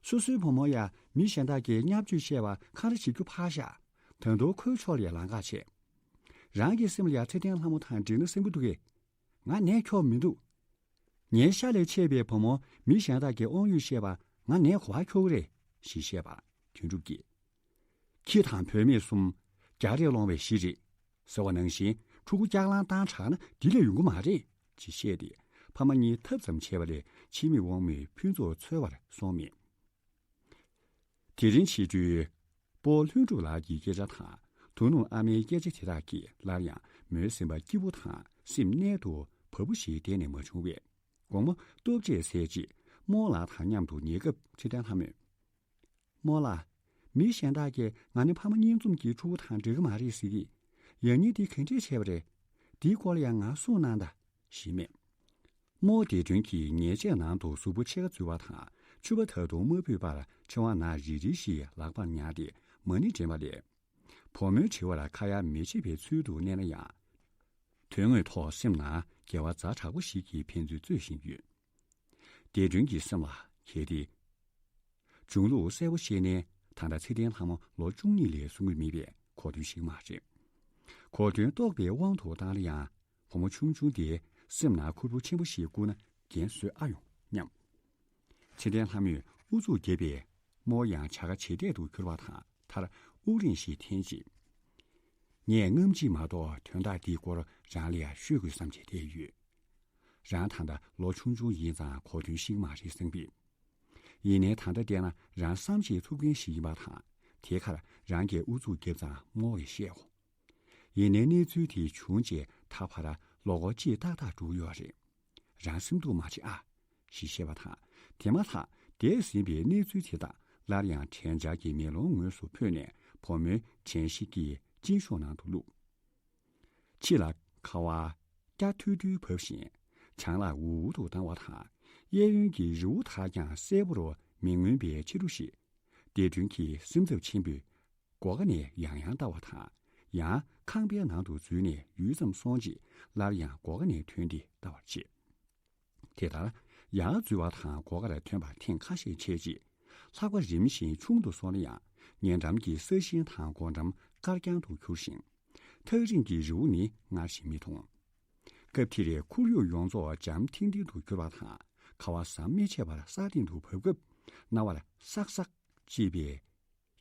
སོ་སོའི་བུ་མོ་ཡང་མི་གཞན་དག་གིས་བརྙས་བཅོས་བཤད་པ་འཁང་ར་བྱེད་རྒྱུ་ཕར་བཞག། ད་དུང་ཁོའི་ཕྱོགས་ལ་ཡང་ལངས་ཀ་བྱས། རང་གི་སེམས་ལ་ཡང་ཚེ་བརྟན་ལྷ་མོ་དང་འགྲིག་ན་བསམ་གྱི་འདུག་གས། ང་ནད་ཁྱོག་མི་འདུག། ངའི་ཤ་ལས་མཆེད་པའི་བུ་མོ་མི་གཞན་དག་གིས་དབང་ཡོད་བཤད་པ་ང་ནད་ག་པར་ཁྱོག་གི་རེད་ཞེས་བཤད་པར་དོན་གྲུབ་ཀྱིས། ཁྱི་དང་བུད་མེད་གསུམ་རྒྱག་རེས་སློང་བའི་གཞི་རེད་ཟེར་བ་ནང་བཞིན་ཕྲུ་གུ་སྐྱག་ལང་བཏང་དྲགས་ན་འདི་ལས་ཡོང་གི་མ་རེད་ཅེས་བཤད་དེ་ཕ་མ་གཉིས་འཐབ་ཙམ་བྱས་པ་ལས་འཆི་མེད་དབང་མོས་ཕུན་ཚོགས་འཚོལ་བར་སོང་མེད། དེ་རིང་ཕྱི་དྲོའི་སྤོ་ལྷུན་གྲུབ་ལགས་ཀྱི་སྐད་ཆ་དང་དོ་ནུབ་ཨ་མའི་སྐད་ཆ་དེ་དག་གིས་སླར་ཡང་མོའི་སེམས་པ་སྐྱིད་པོ་དང་སེམས་རྣལ་དུ་བབ་པོ་ཞིག་གཏན་ནས་མ་བྱུང་བས། དགོང་མོ་ལྟོ་ཆས་ཟས་རྗེས་རྨོ་ལགས་དང་མཉམ་དུ་ཉལ་སྐབས་ཚེ་བརྟན་ལྷ་མོས། རྨོ་ལགས། མི་གཞན་དག་གིས་ང་ནི་ཕ་མ་གཉིས་འཛོམས་ཀྱི་ཕྲུ་གུ་དང་འདྲ་གི་མ་རེད་ཟེར་གི། ཡང་སྙིང་འདི་ག་འདྲས་བྱས་པ་རེད། འདིའི་སྐོར་ལ་ཡང་ང་གསུངས་གནང་དང་། ཞེས་སྨྲས། རྨོ་བདེ་སྒྲོན་གྱིས་ཉལ་ཆས་ནང་དུ་གཟུགས་པོ་ཕྱེད་ཀ་འཛུལ་བ་དང་ཕྱུ་པ་ད་དུང་མ་ཕུད་པར་མཆེ་བ་ནག་རིལ་རིལ་ཞིག་ལག་པར་ཉར་ཏེ་མ་ཎི་འདྲེན་པ་ལས། བུ་མོའི་དྲི་བར་ཁ་ཡ་མི་བྱེད་པའི་ཚུལ་དུ་གནས་ན་ཡང་། དོན་དངོས་ཐོག་སེམས་ནང་དགེ་བ་ཛ་དྲག་པོ་ཞིག་གིས་ཕན་ཚུན་རྩོད་བཞིན་ཡོད། བདེ་སྒྲོན་གྱི་སེམས་ལ་གལ་ཏེ། གཞུང་ལུགས་གསལ་པོ་ཤེས་ནས་ད་ལྟ་ཚེ་བརྟན་ལྷ་མོ་ལོ་བཅུ་གཉིས་ལས་སོན་གྱི་མེད་པས་གོ་དོན་ཤེས་ཀྱི་མ་རེད། གོ་དོན་རྟོགས་པའི་དབང་དུ་བཏང་ན་ཡང་བུ་མོ་ཆུང་ཆུང་དེའི་སེམས་ནང་ཁུར་པོ་ཆེན་པོ་ཞིག་བསྐུར་ན་འགན་བཟོད་ཨ་ཡོང་སྙམ། ཚེ་བརྟན་ལྷ་མོས་ཨུ་ཚུགས་བརྒྱབ་པས་རྨོ་ཡང་བྱ་དགའ་བྱེད་གཏད་དུ་གྱུར་བ་དང་མཐར་དབུགས་རིང་ཞིག་འཐེན་རྗེས། ངས་སྔ་ཕྱི་མ་གཏོགས་དོན་དག་འདིའི་སྐོར་རང་ལ་ཡང་ཤོད་དགོས་བསམ་བྱས་བསྡད་ཡོད། རང་ད་ལྟ་ལོ་ཆུང་ཆུང་ཡིན་ཙང་གོ་དོན་ཤེས་ཀྱི་མ་རེད་བསམ་པས། ཡིན་ནའི་ད་ལྟ་བལྟས་ན་རང་བསམ་ཤེས་ཐུབ་མཁན་ཞིག་ཡིན་པ་དང་དེ་ཁར་རང་གིས་ཨུ་ཚུགས་བརྒྱབ་ཙང་རྨོ་བས་བཤད་འོ། ཡིན་ནའི་གནས་ཚུལ་དེ་བྱུང་རྗེས་ད་བར་ལོ་འཁོར་གཅིག་ཏག་ཏག་འགྲོ་གི་ཡོད་རེད། རང་སེམས་སྡུག་མ་བྱེད་ཨ། ཞེས་བཤད་པ་དང་དེ་མ་ཐག་འདས་ཟིན་པའི་གནས་ཚུལ་དེ་དག་སླར་ཡང་དྲན་འཆར་གྱི་མེ་ལོང་ངོས་སུ་འཕོས་ནས་བུ་མོའི་དྲན་ཤེས་ཀྱི་སྤྱིན་ཤོག་ནང་དུ་བླུགས། ཕྱི་ལ་ཁ་བ་སྐྱ་ཐུལ་ཐུལ་བབས་ཤིང་བྱང་ལ་འུར་འུར་དུ་ལྡང་བ་དང་གཡས་གཡོན་གྱི་རི་བོ་དག་ཀྱང་གསལ་པོར་མི་མངོན་པའི་ཕྱི་རུ་ཞིག་བདེ་སྒྲོན་གྱི་སེམས་འཚབ་ཆེན་པོས་སྒོ་ཁ་ནས་ཡང་ཡང་ལྟ་བ་དང་ཡང་ཁང་པའི་ནང་དུ་འཛུལ་ནས་ཡུད་ཙམ་སོང་རྗེས་སླར་ཡང་སྒོ་ཁ་ནས་ཐོན་ཏེ་ལྟ་བར་བྱེད། དེ་ལྟར་ཡར་འཛུལ་བ་དང་སྒོ་ཁར་ཐོན་པར་ཐེངས་ཁ་ཤས་བྱས་རྗེས་ལྷགས་པ་རིམ་བཞིན་ཆུང་དུ་སོང་ན་ཡང་ཉེ་འགྲམ་གྱི་ས་ཞིང་དང་སྒོ་འགྲམ་དཀར་རྐྱང་དུ་གྱུར་ཞིང་། ཐག་རིང་གི་རི་བོ་ནི་སྔར་བཞིན་མི་མཐོང་། སྐབས་དེར་ཁོར་ཡུག་ཡོངས་རྫོགས་འཇམ་ཐིང་ཐིང་དུ་གྱུར་བ་དང་ཁ་བ་ཟམ་མི་ཆད་པར་ས་སྟེང་དུ་བབས་སྐབས་རྣ་བར་སག་སག་ཅེས་པའི་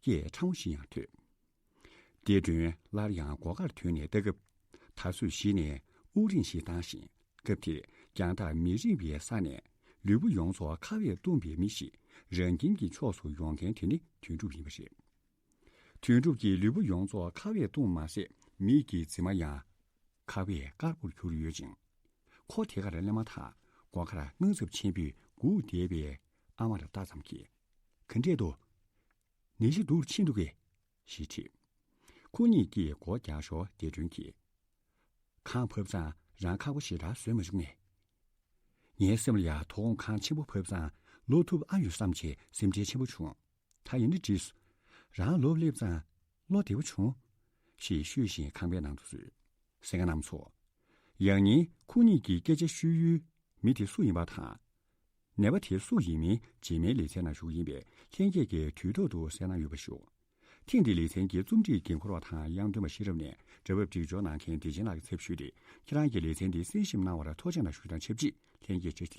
སྐད་ཕྲ་མོ་ཞིག་ཡང་ཐོས། བདེ་སྒྲོན་སླར་ཡང་སྒོ་ཁར་ཐོན་ནས་ལྟ་སྐབས་ད་གཟོད་གཞི་ནས་དབུགས་རིང་ཞིག་བཏང་ཞིང་སྐབས་དེར་རྒྱང་ཐག་མི་རིང་བའི་ས་ནས་ལུས་པོ་ཡོངས་རྫོགས་ཁ་བས་བཏུམས་པའི་མི་ཞིག་རང་ཁྱིམ་གྱི་ཕྱོགས་སུ་ཡོང་མཁན་དེ་ནི་དོན་གྲུབ་ཡིན་པ་རེད། དོན་གྲུབ་ཀྱི་ལུས་པོ་ཡོངས་རྫོགས་ཁ་བས་བཏུམས་མ་ཟད་མིག་གི་རྫི་མ་ཡང་ཁ་བས་དཀར་པོར་གྱུར་ཡོད་ཅིང་། ཁོ་དེ་གར་སླེབས་མ་ཐག་སྒོ་ཁར་དངངས་འཚབ་ཆེན་པོས་སྒུག་བསྡད་པའི་ཨ་མར་ལྟ་ཙམ་གྱིས། ག་འདྲས་འདུག་ནད་གཞི་སྡུག་རུ་ཕྱིན་འདུག་གས། ཞེས་དྲིས། ཁོ་གཉིས་ཀྱིས་སྒོ་རྒྱག་ཞོར་བདེ་སྒྲོན་གྱིས། ཁང་བབས་ཙང་རང་ཁག་པོ་ཞེ་དྲག་བཟོས་མ་བྱུང་ངས། ངའི་སེམས་ལ་ཡང་དོ་དགོང་ཁང་ཆེན་པོ་བབས་ཙང་ལོབས་ཐུབ་ཨ་ཡོད་བསམ་བྱས་སེམས་ཁྲལ་ཆེན་པོ་བྱུང་། ད་ཡིན་ན་འགྲིགས། རང་ལོབས་སླེབས་ཙང་བློ་བདེ་པོ་བྱུང་། ཞེས་ཤོད་བཞིན་ཁང་པའི་ནང་དུ་ཚུད། གསན་མཁན་རྣམ་ཚོ། ཡང་སྙིང་ཁོ་གཉིས་ཀྱི་སྐད་ཆ་ཤོད་ཡུལ་མི་དེ་སུ་ཡིན་པ་དང་། ནད་པ་དེ་སུ་ཡིན་མིན་རྗེས་མའི་ལེ་ཚན་ནང་ཞུ་གི་ཡིན་པས་ལྷན་རྒྱས་ཀྱིས་དུས་ཐོག་ཏུ་གསན་གནང་ཡོད་པ་ཞུ། ཐེངས་འདིའི་ལེ་ཚན་གྱི་རྩོམ་སྒྲིག་འགན་འཁུར་བ་དང་དབྱངས་སྟོན་པ་ཤེས་རབ་ནས་འབྲེལ་བ་སྒྲིག་སྦྱོར་གནང་མཁན་བདེ་ཆེན་ལགས་ཀྱི་ཚབ་ཞུས་ཏེ། ཁྱེད་རང་གིས་ལེ་ཚན་འདི་གསན་ཞིབ་གནང་བར་ཐུགས་རྗེ་གནང་ཞུ་དང་ཆབས་ཅིག་ལྷན་རྒྱས་བཀྲ་ཤིས་བདེ་ལེགས།